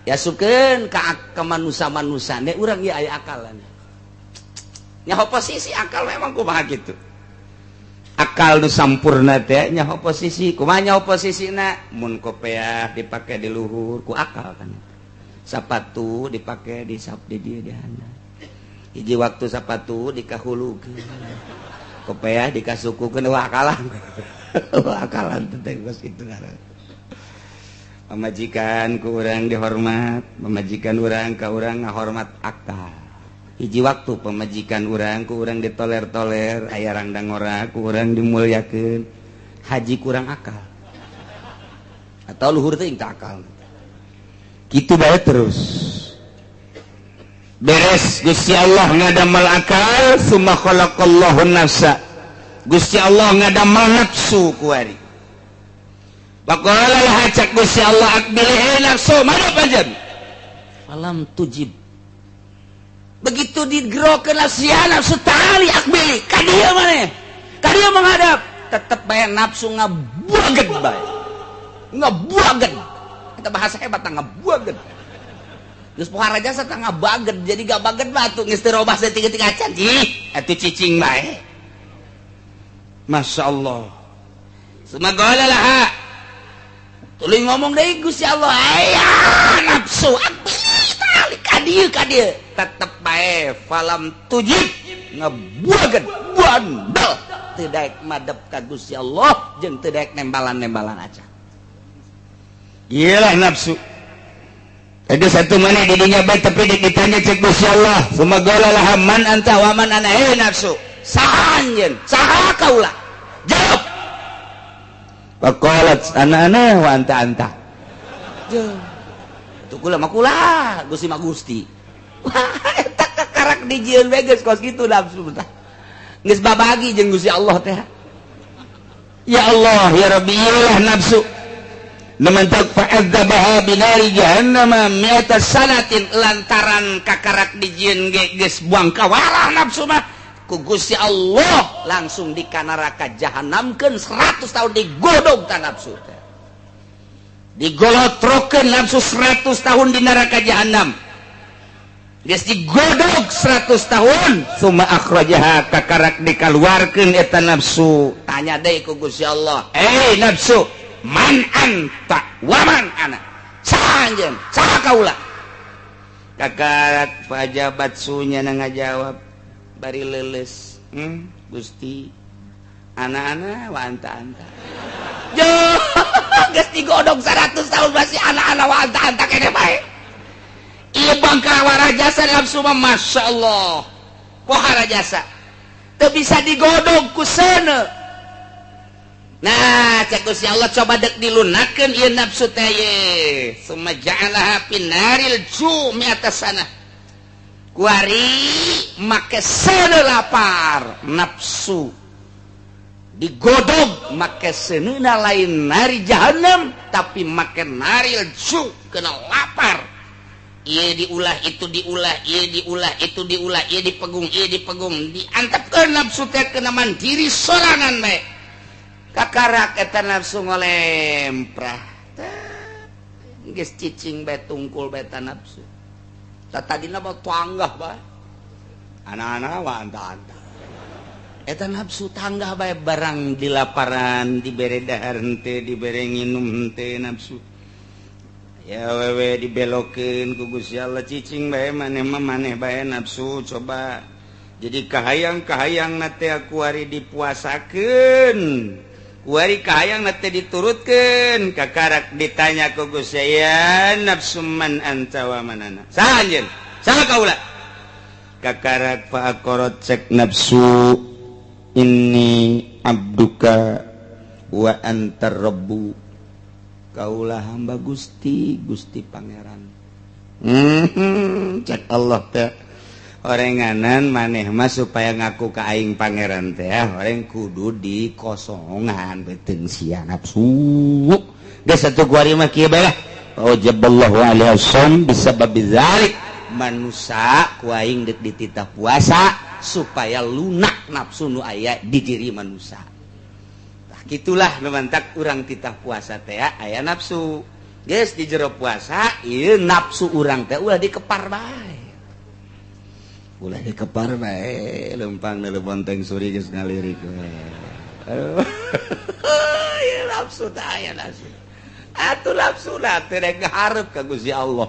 Yasukeun ka manusia-manusia ne urang ieu aya akalan. Nyaho posisi akal memang kumaha kitu. Akal nu sampurna teh nyaho posisi, kumaha nyaho posisina? Mun kopeah dipake di luhur ku akal kan. Sapatu dipake di sap di dieu di handap. Hiji waktu sapatu dikahulukeun. Kopeah dikasukukeun wah akalan. Wah akalan teh geus kitu ngaran. Pamajikan ku urang dihormat, pamajikan urang ka urang ngahormat akal. Hiji waktu pamajikan urang ku urang ditoler-toler, aya rangdang ora ku urang dimuliakeun. Haji kurang akal. Atau luhur teh teu akal. Kitu bae terus. Beres Gusti Allah ngadamel akal, summa khalaqallahu nafsa. Gusti Allah ngadamel nafsu kuari. Faqala laha cak Gusti Allah aqbilihi nafsu madep anjeun. Falam tujib. Begitu digerokeun nafsu, nafsu tali akbili ka dieu maneh. Ka dieu menghadap, tetep bae nafsu ngabuageun bae. Ngabuageun. Eta bahasa hebat ngabuageun. Geus pohara jasa tangga baget jadi gak baget batu geus teu robah saeutik-eutik acan ih atuh cicing bae. Masya Allah. Sumagala laha. Tuluy ngomong deui Gusti Allah, aya nafsu abdi ka dieu ka dieu tetep bae falam tujib ngebuageun bandel teu daek madep ka Gusti Allah jeung teu daek nembalan-nembalan acan. Iyalah nafsu. Ada satu mana di dunia baik tapi ditanya cek Gusti Allah. Sumagala laha man anta wa man ana nafsu. Saha anjeun? Saha kaula? Jawab. Faqalat ana ana wa anta anta. Tuh kula mah kula, Gusti mah Gusti. Wah, eta kakarak dijieun we geus kos kitu nafsu tah. Geus babagi jeung Gusti Allah teh. Ya Allah, ya Rabbi, iyalah nafsu. Nemantak fa'adzabaha binari jahannama mi'ata sanatin lantaran kakarak dijieun ge geus buang kawarah nafsu mah ku Gusti Allah langsung di kanaraka jahanamkeun 100 tahun digodog ta nafsu teh. Digolotrokeun nafsu 100 tahun di neraka jahanam. Geus digodog 100 tahun summa akhrajaha kakarak dikaluarkeun eta nafsu. Tanya deui ku Gusti Allah, "Eh nafsu, man anta wa man ana?" Saha anjeun? Saha kaula? Kakarak pajabat sunya na ngajawab bari leuleus, Gusti, ana-ana wa anta-anta. Yo, geus digodog 100 tahun masih ana-ana wa anta-anta kene bae. Ieu bangkawara jasa nafsu mah Masya Allah. Pohara jasa. Teu bisa digodog ku seuneu. Nah, cek Gusti Allah coba dek dilunakeun ieu nafsu teh ye. Summa ja'alaha finaril jumi atas sana. Kuari make seuneu lapar nafsu. Digodog make seuneuna lain nari jahanam tapi make naril ju kena lapar. Ieu diulah itu diulah, ieu diulah itu diulah, ieu dipegung, ieu dipegung, diantepkeun nafsu teh kena mandiri sorangan bae. Kakarak eta nafsu ngolemprah. Geus cicing bae tungkul bae ta nafsu. Ta tadina mah tanggah bae. Anak-anak wa anta-anta. Eta nafsu tanggah bae barang dilaparan, dibere dahar henteu, dibere nginum henteu nafsu. Ya wewe dibelokeun ku Gusti Allah cicing bae maneh mah maneh bae nafsu coba. Jadi kahayang-kahayang na teh kuari dipuasakeun. Kuari kahayang na teh diturutkeun. Kakarak ditanya ku Gusti ya nafsu man anta wa man ana. Saha anjeun? Saha kaula? Kakarak faqarat cek nafsu inni abduka wa anta rabbu. Kaulah hamba Gusti, Gusti Pangeran. Cek Allah teh orenganan maneh mah supaya ngaku ka aing pangeran teh oreng kudu dikosongan beuteung sia nafsu. Geus satu kuari mah kieu bae lah. Wajaballahu alaihi wasallam bisababi dzalik. Manusa ku aing deuk dititah puasa supaya lunak nafsu nu aya di diri manusa. Gitulah nu mantak urang titah puasa teh aya nafsu. Geus di jero puasa ieu nafsu urang teh ulah dikepar bae. Ulah dikepar bae lempang deuleu bonteng suri geus ngalirik we. Aduh. Ieu nafsu teh aya nafsu. Atuh nafsu lah teh rek ngahareup ka Gusti Allah.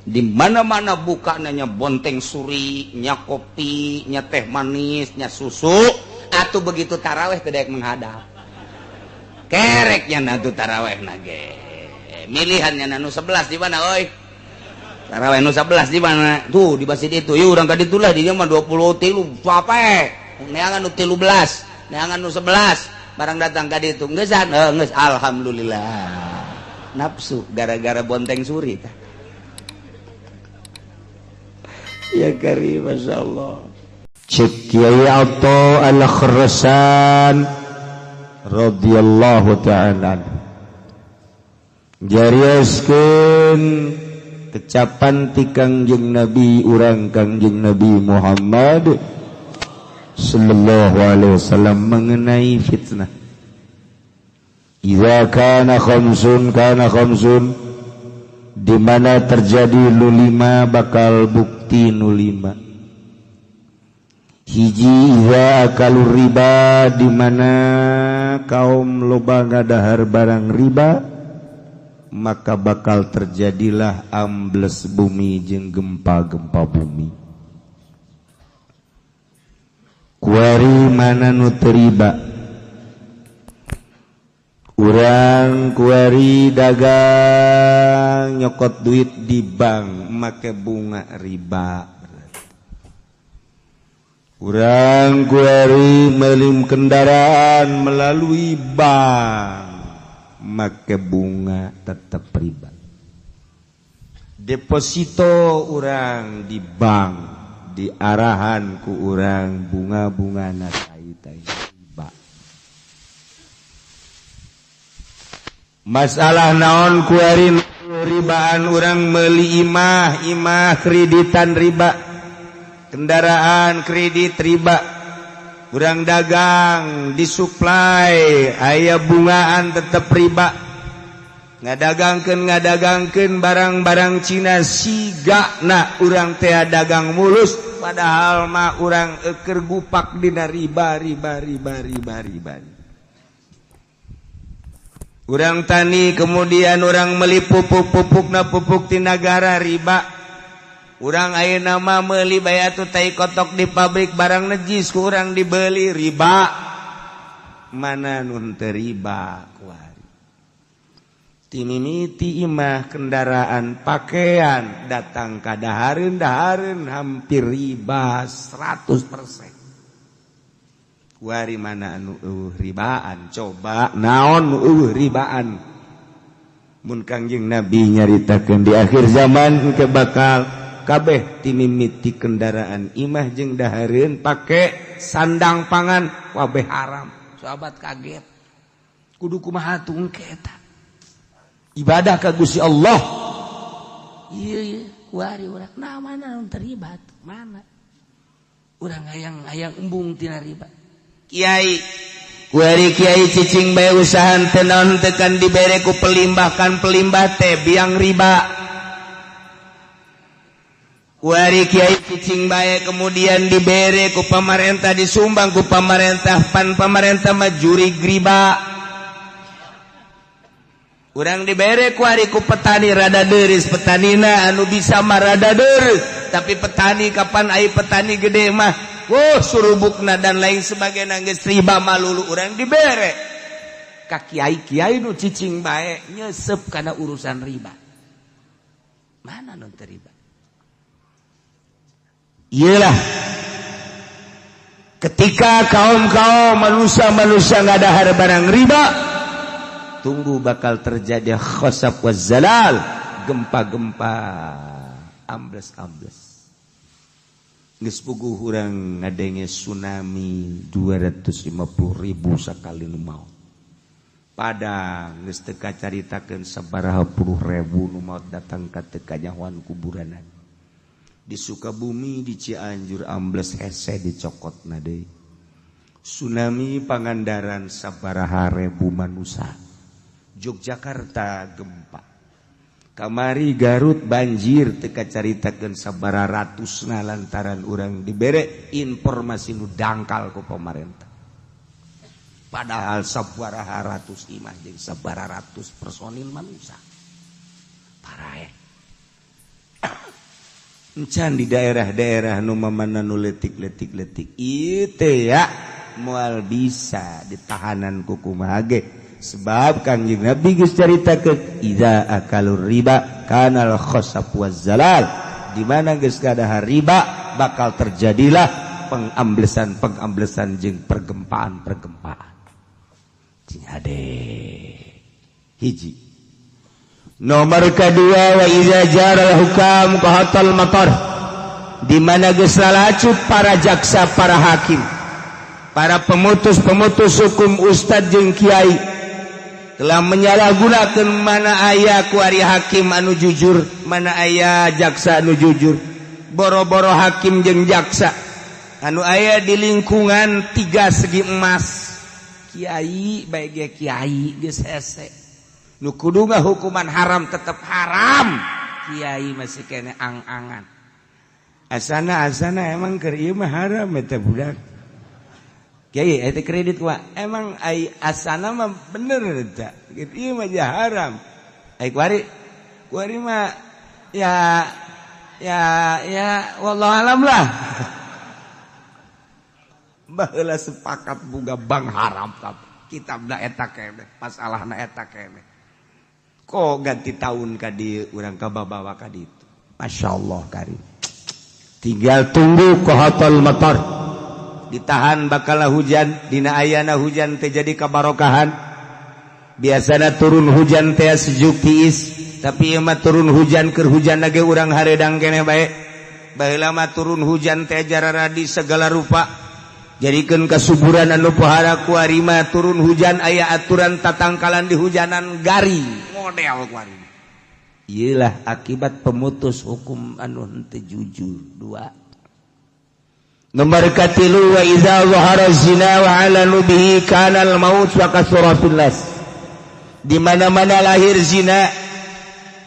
Di mana-mana bukana nya bonteng suri, nya kopi, nya teh manis, nya susu, atuh begitu taraweh teh daek menghadap. Kereknya nanti taraweh nage milihannya nanu 11 di mana oi taraweh nu 11 di mana tuh di masjid itu yuk urang ka ditu lah di dieu mah 23 capek neangan nu 13 neangan nu 11 barang datang ka ditu geusan geus alhamdulillah nafsu gara-gara bonteng suri tah ya karim masyaallah. Cek Kiai Atha Al-Khurasan radhiyallahu ta'ala jarioskeun kecapan ti Kangjeng Nabi urang Kangjeng Nabi Muhammad sallallahu alaihi wasallam mengenai fitnah. Idza kana khamsun kana khamsun Di mana terjadi nu lima bakal bukti nu lima. Hiji iza akalu riba, di mana kaum loba ngadahar barang riba, maka bakal terjadilah ambles bumi jeung gempa-gempa bumi. Kuari mana nu teu riba? Urang kuari dagang nyokot duit di bank make bunga riba. Urang kuari melim kendaraan melalui bank make bunga tetap riba. Deposito urang di bank diarahan ku urang bunga-bunga na tai-tai riba. Masalah naon kuari ribaan urang meuli imah, imah kreditan riba, kendaraan kredit riba, urang dagang disuplai aya bungaan tetep riba, ngadagangkeun barang-barang Cina sigana urang teh dagang mulus padahal mah urang eukeur gupak dina riba riba riba riba riba. Urang tani kemudian urang meuli pupuk-pupukna pupuk ti nagara riba. Urang ayeuna mah meuli bae atuh tai kotok di pabrik barang najis ku urang dibeli riba. Mana nu teu riba kuari. Timimiti imah kendaraan pakaian datang ka dahareun-dahareun hampir riba 100%. Kuari mana anu eueuh ribaan, coba naon nu eueuh ribaan. Mun Kangjeng Nabi nyaritakeun di akhir zaman engke bakal kabeh timimiti kendaraan imah jeung dahareun pake sandang pangan kabeh haram. Sahabat kaget. Kudu kumaha tuh engke eta? Ibadah ka Gusti Allah. Ieu ieu kuari urang nah mana nu terlibat? Mana? Urang hayang-hayang embung tina riba. Kiai kuari kiai cicing bae usahaan teu naon teu kan dibere ku pelimbah kan pelimbah teh biang riba. Kuari kiai cicing bae kemudian dibere ku pamarentah disumbang ku pamarentah pan pamarentah mah jurig riba. Urang dibere kuari ku petani rada deuris petanina anu bisa mah rada deureus tapi petani kapan ai petani gede mah wuh surubukna dan lain sebagainya geus riba malulu urang dibere ka kiai-kiai nu cicing bae nyesep kana urusan riba. Mana nu teu riba? Iyalah ketika kaum-kaum manusia-manusia ngadahar barang riba, tunggu bakal terjadi khosab waz zalal, gempa-gempa, ambles-ambles. Geus puguh urang ngadenge tsunami 250.000 sakali nu maot. Padang geus teu kacaritakeun sabaraha puluh ribu nu maot datang ka teu kanyahoan kuburanan. Di Sukabumi di Cianjur ambles hese dicokotna deui. Tsunami Pangandaran sabaraha ribu manusia. Yogyakarta gempa. Kamari Garut banjir teu kacaritakeun sabaraha ratusna lantaran urang dibere informasi nu dangkal ku pamarentah. Padahal sabaraha ratus imah jeung sabaraha ratus personil manusia. Paraeh. Encan di daerah-daerah nu mamana nu leutik-leutik-leutik ieu teh ya moal bisa ditahanan ku kumaha ge. Sebab Kangjeng Nabi geus caritakeun idza akalur riba kanal khasab waz zalal, di mana geus kadahar riba bakal terjadilah pengamblesan-pengamblesan jeung pergempaan-pergempaan. Cing hade hiji. Nomor kedua wa idza jaral hukam qahatal matar, di mana geus lalacut para jaksa, para hakim, para pemutus-pemutus hukum, ustad jeung kiai telah menyalahgunakan mana aya kuari hakim anu jujur, mana aya jaksa anu jujur. Boro-boro hakim jeung jaksa anu aya di lingkungan tiga segi emas, kiai bae ge kiai geus hese nu kudu hukuman haram tetep haram. Kiai masih kene ang-angan. Asana asana emang keur ieu mah haram eta budak. Kiai eta kredit wa emang ai asana mah bener eta. Gitu ieu mah haram. Ai kuari kuari mah ya ya ya wallahu alam lah. Baheula sepakat boga bank haram kitabna eta keneh, masalahna eta keneh. Kok ganti tahun ka dieu urang kababawa ka ditu. Masyaallah karim. Tinggal tunggu kohatol motor. Ditahan bakal hujan, dina ayana hujan teh jadi kabarokahan. Biasana turun hujan teh sejuk tiis, tapi ieu mah turun hujan keur hujan lagi urang haredang keneh bae. Baheula mah turun hujan teh jararadi segala rupa. Jadikeun kasuburan anu pohara kuari mah turun hujan aya aturan tatangkalan di hujanan garing model kuari. Iyalah akibat pemutus hukum anu henteu jujur. Dua. Nomor katilu wa idza zahara zina wa alanu bihi kana al maut wa kasura fil nas. Di mana-mana lahir zina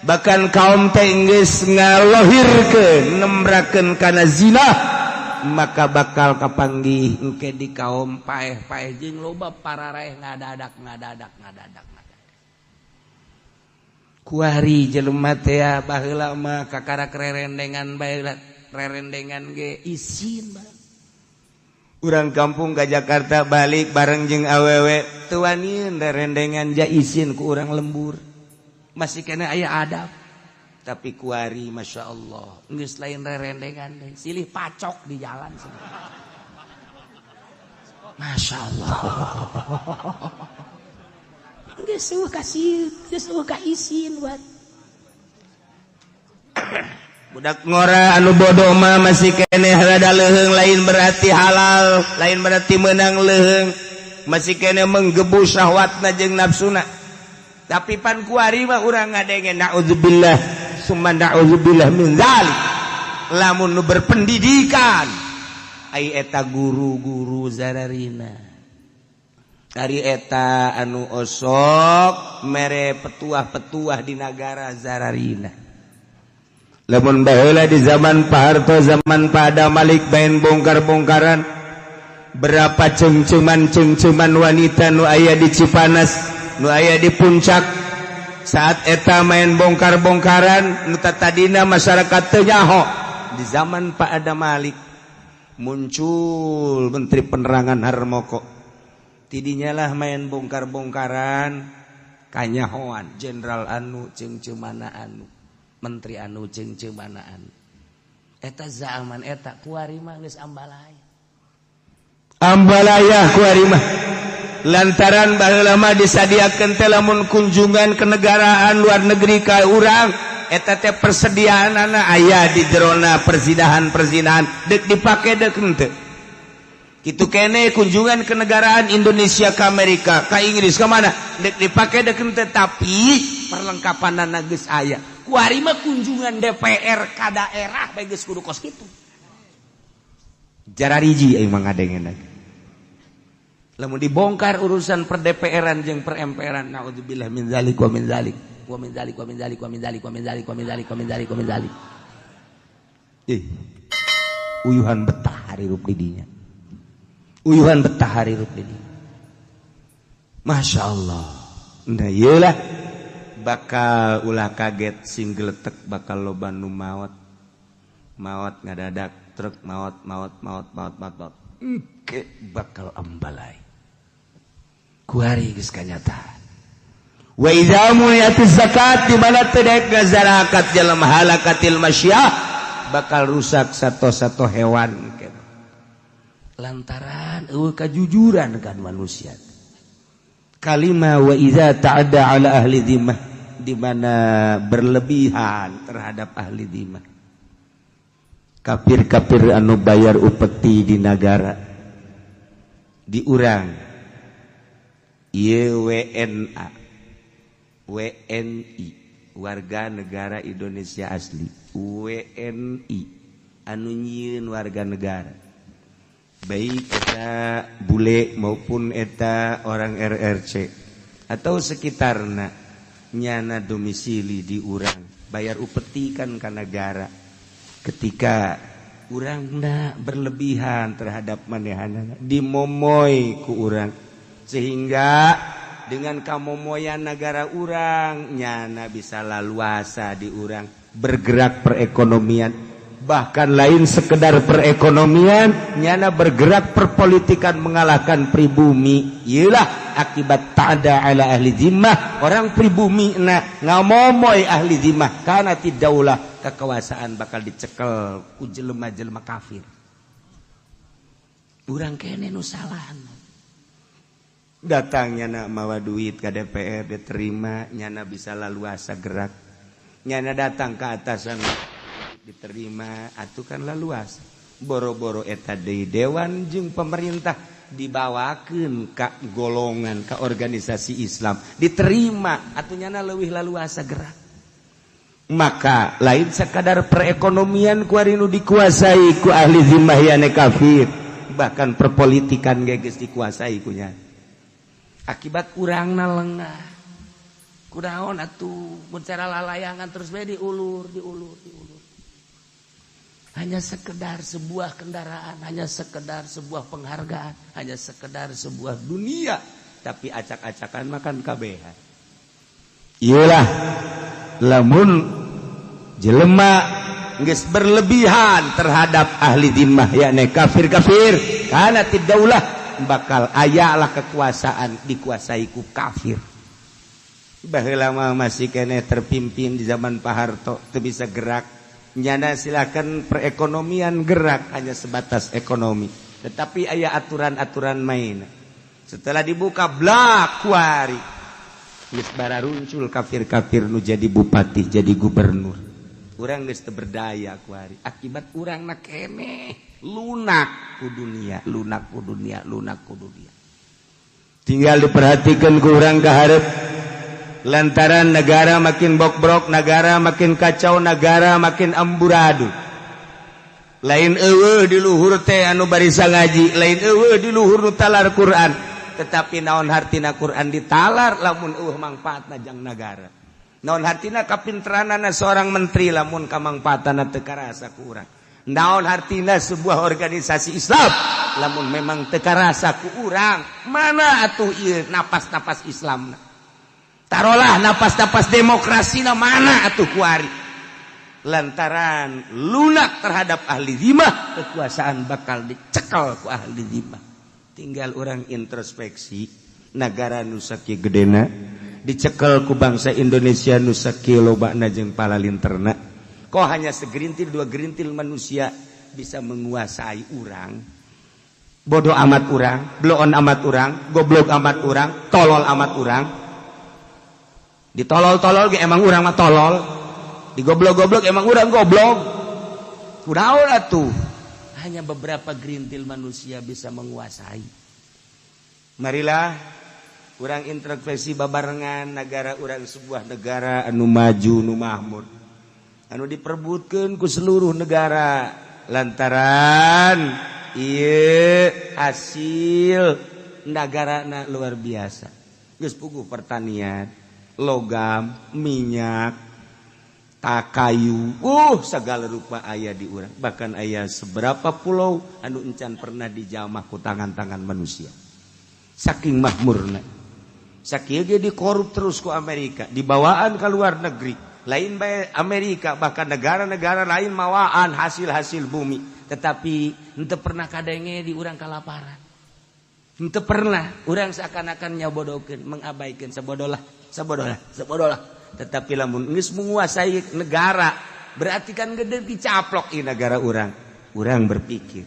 bahkan kaum teh geus ngalohirkeun nembrakeun kana zina maka bakal kapanggih engke di kaum paeh-paeh jeung loba pararaeh ngadadak ngadadak ngadadak. Kuari jelema teh baheula mah kakara rerendengan bae rerendengan ge isin bae. Urang kampung ka Jakarta balik bareng jeung awewe teu wanieun rerendengan ja isin ku urang lembur. Masih kena aya adab. Tapi kuari Masya Allah geus lain rerendengan deh, silih pacok di jalan. Masya Allah geus eueuh kasih, geus eueuh ka isin buat budak ngora anu bodoh mah masih keneh rada leuheung lain berarti halal, lain berarti meunang leuheung, masih keneh menggebu syahwatna jeung nafsuna. Tapi pan kuari mah urang ngadenge naudzubillah summa na'udzubillah min dzalik. Lamun nu berpendidikan ai eta guru-guru zararina. Ari eta anu osok mere petuah-petuah di nagara zararina. Lamun baheula di zaman Pak Harto, zaman Pak Adam Malik main bongkar-bongkaran, berapa cengceman-cengceman wanita nu aya di Cipanas, nu aya di Puncak. Saat eta main bongkar-bongkaran nu tadina masyarakat teu nyaho. Di zaman Pak Adam Malik muncul Menteri Penerangan Harmoko. Tidinya lah main bongkar-bongkaran kanyahoan jenderal anu cengcemana anu, menteri anu cengcemana anu. Eta zaman eta kuari mah geus ambalaya. Ambalaya kuari mah. Lantaran baheula mah disadiakeun teh lamun kunjungan kenegaraan luar negeri ka urang eta teh persediaanana aya di jerona perzinahan-perzinahan deuk dipake deuk henteu. Kitu kene kunjungan kenegaraan Indonesia ke Amerika, ka Inggris ka mana deuk dipake deuk henteu tapi perlengkapanana geus aya. Kuari mah kunjungan DPR ka daerah bae geus kudu kos kitu. Jarariji aing mah ngadengena. Lamun dibongkar urusan per DPR-an jeung per MPR-an naudzubillah min zalik wa min zalik wa min zalik wa min zalik wa min zalik wa min zalik wa min zalik wa min zalik wa min zalik. Uyuhan betah hirup di dinya. Uyuhan betah hirup di dinya. Masya Allah. Nah iyalah bakal ulah kaget sing geletek bakal loba nu maot. Maot ngadadak truk maot maot maot maot maot maot. Engke bakal ambalai. Kuari geus kanyataan. Wa idza muniyatiz zakat di mana teu daek ngazarakat jelema halakatil masyah bakal rusak sato-sato hewan. Lantaran eueuh kajujuran kan manusia. Kalima wa idza ta'adda ala ahli dhimmah di mana berlebihan terhadap ahli dhimmah. Kafir-kafir anu bayar upeti di nagara di urang WNA WNI warga negara Indonesia asli WNI anu nyieun warga negara baik eta bule maupun eta orang RRC atau sekitarna nyana domisili di urang. Bayar upeti kan ka negara. Ketika urangna berlebihan terhadap manehanana dimomoy ku urang, sehingga dengan kamomoyan negara urang nyana bisa laluasa di urang bergerak perekonomian, bahkan lain sekedar perekonomian, nyana bergerak perpolitikan mengalahkan pribumi. Iyalah akibat ta'ada ala ahli zimmah, orang pribumi na ngamomoy ahli zimmah karena tidaulah kekuasaan bakal dicekel ku jelema-jelema kafir. Urang kene nu salah. Datang nyana mawa duit ke DPR diterima, nyana bisa laluasa gerak. Nyana datang ke atasan diterima, atuh kan laluasa. Boro-boro eta deui dewan jeung pemerintah dibawakeun ka golongan, ka organisasi Islam diterima, atuh nyana leuwih laluasa gerak. Maka lain sekadar perekonomian ku ari nu dikuasai ku ahli zimmah yane kafir, bahkan perpolitikan ge geus dikuasai ku nya. Akibat urangna lengah. Kunaon atuh mun cara lalayangan terus bae diulur, diulur, diulur. Hanya sekedar sebuah kendaraan, hanya sekedar sebuah penghargaan, hanya sekedar sebuah dunia, tapi acak-acakan makan kabehan. Iyalah lamun jelema geus berlebihan terhadap ahli zimmah yakni kafir-kafir, kana tidaulah bakal ayalah kekuasaan dikuasai ku kafir. Baheula mah masih keneh terpimpin di zaman Pak Harto teu bisa gerak. Nyana silakan perekonomian gerak hanya sebatas ekonomi, tetapi aya aturan-aturan main. Setelah dibuka blak kuari geus bararuncul kafir-kafir nu jadi bupati, jadi gubernur. Urang geus teu berdaya kuari. Akibat urangna keneh lunak ku dunia, lunak ku dunia, lunak ku dunia. Tinggal diperhatikan ku urang ka hareup. Lantaran negara makin bokbrok, negara makin kacau, negara makin amburadul. Lain eueuh di luhur teh anu barisa ngaji, lain eueuh di luhur nu talar Quran. Tetapi naon hartina Quran ditalar lamun eueuh mangfaatna jang nagara. Naon hartina kapinteranana seorang menteri lamun kamangfaatana teu karasa ku urang. Naon hartina sebuah organisasi Islam lamun memang teu karasa ku urang. Mana atuh ieu napas-napas Islamna? Tarolah napas-napas demokrasina mana atuh kuari. Lantaran lunak terhadap ahli zimmah, kekuasaan bakal dicekel ku ahli zimmah. Tinggal orang introspeksi, negara nu sakieu gedena dicekel ku bangsa Indonesia nu sakieu lobana jeung palalinterna. Kok hanya segerintil dua gerintil manusia bisa menguasai urang? Bodoh amat urang, bloon amat urang, goblok amat urang, tolol amat urang. Ditolol-tolol ge emang urang mah tolol, digoblok-goblok emang urang goblok. Kunaon atuh? Hanya beberapa gerintil manusia bisa menguasai. Marilah urang introspeksi babarengan negara urang, sebuah negara anu maju, nu makmur, anu diperbutkeun ku seluruh negara lantaran ieu hasil negarana luar biasa. Geus puguh pertanian, logam, minyak, takayu, segala rupa aya di urang. Bahkan aya seberapa pulau anu encan pernah dijamah ku tangan-tangan manusia. Saking makmurna. Sakieu ge dikorup terus ku Amerika, dibawaan ke luar negeri. Lain bae Amerika, bahkan negara-negara lain mawaan hasil-hasil bumi. Tetapi henteu pernah kadenge di urang kalaparan. Henteu pernah urang seakan-akan nyabodokeun, mengabaikan sabodolah, sabodolah, sabodolah. Tetapi lamun geus menguasai negara, berarti kan gede dicaplok i negara urang. Urang berpikir,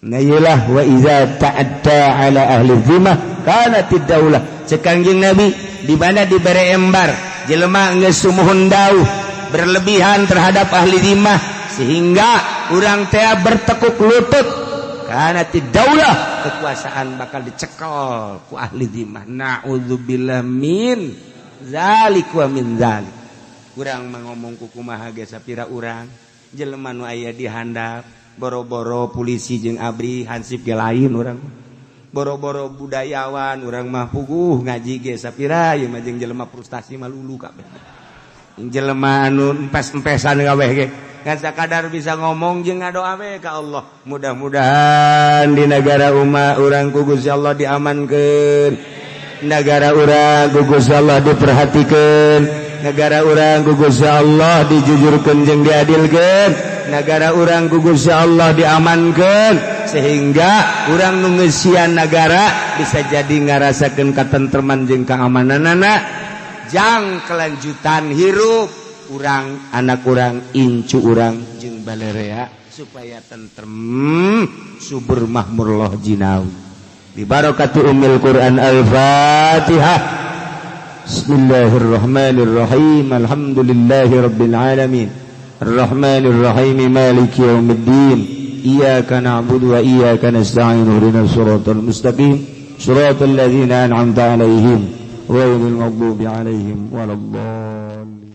nah iyalah wa iza ta'adda ala ahli zimmah kanatid daulah. Cek Kangjeng Nabi, di mana dibere embar jelema geus sumuhun dauh berlebihan terhadap ahli zimmah sehingga urang teh bertekuk lutut, kanatid daulah, kekuasaan bakal dicekel ku ahli zimmah. Na'udzubillah min zalik wa min zalik. Urang mah ngomong ku kumaha ge sapira urang jelema nu aya di handap, boro-boro polisi jeung abri hansip ge lain urang, boro-boro budayawan urang mah puguh ngaji ge sapira ieu mah jeung jelema frustasi mah lulu kabeh. Jelema anu empes-empesan kabeh ge ngan sakadar bisa ngomong jeung ngadoa we ka Allah. Mudah-mudahan di negara umat urang ku Gusti Allah diamankeun, negara urang ku Gusti Allah diperhatikeun, negara urang ku Gusti Allah dijujurkeun jeung diadilkeun, negara urang ku Gusti Allah diamankeun, sehingga urang nu ngeusian negara bisa jadi ngarasakeun katentreman jeung keamananana jang kelanjutan hirup urang, anak urang, incu urang jeung balerea supaya tentrem, subur, makmur, loh jinawi. Bi barakati ummil Quran. Al-Fatihah. Bismillahirrahmanirrahim. Alhamdulillahi rabbil alamin, arrahmanir rahim, maliki yaumiddin, iyyaka na'budu wa iyyaka nasta'in, ihdinas siratal mustaqim, siratal ladzina an'amta 'alaihim ghairil maghdubi 'alaihim waladdallin.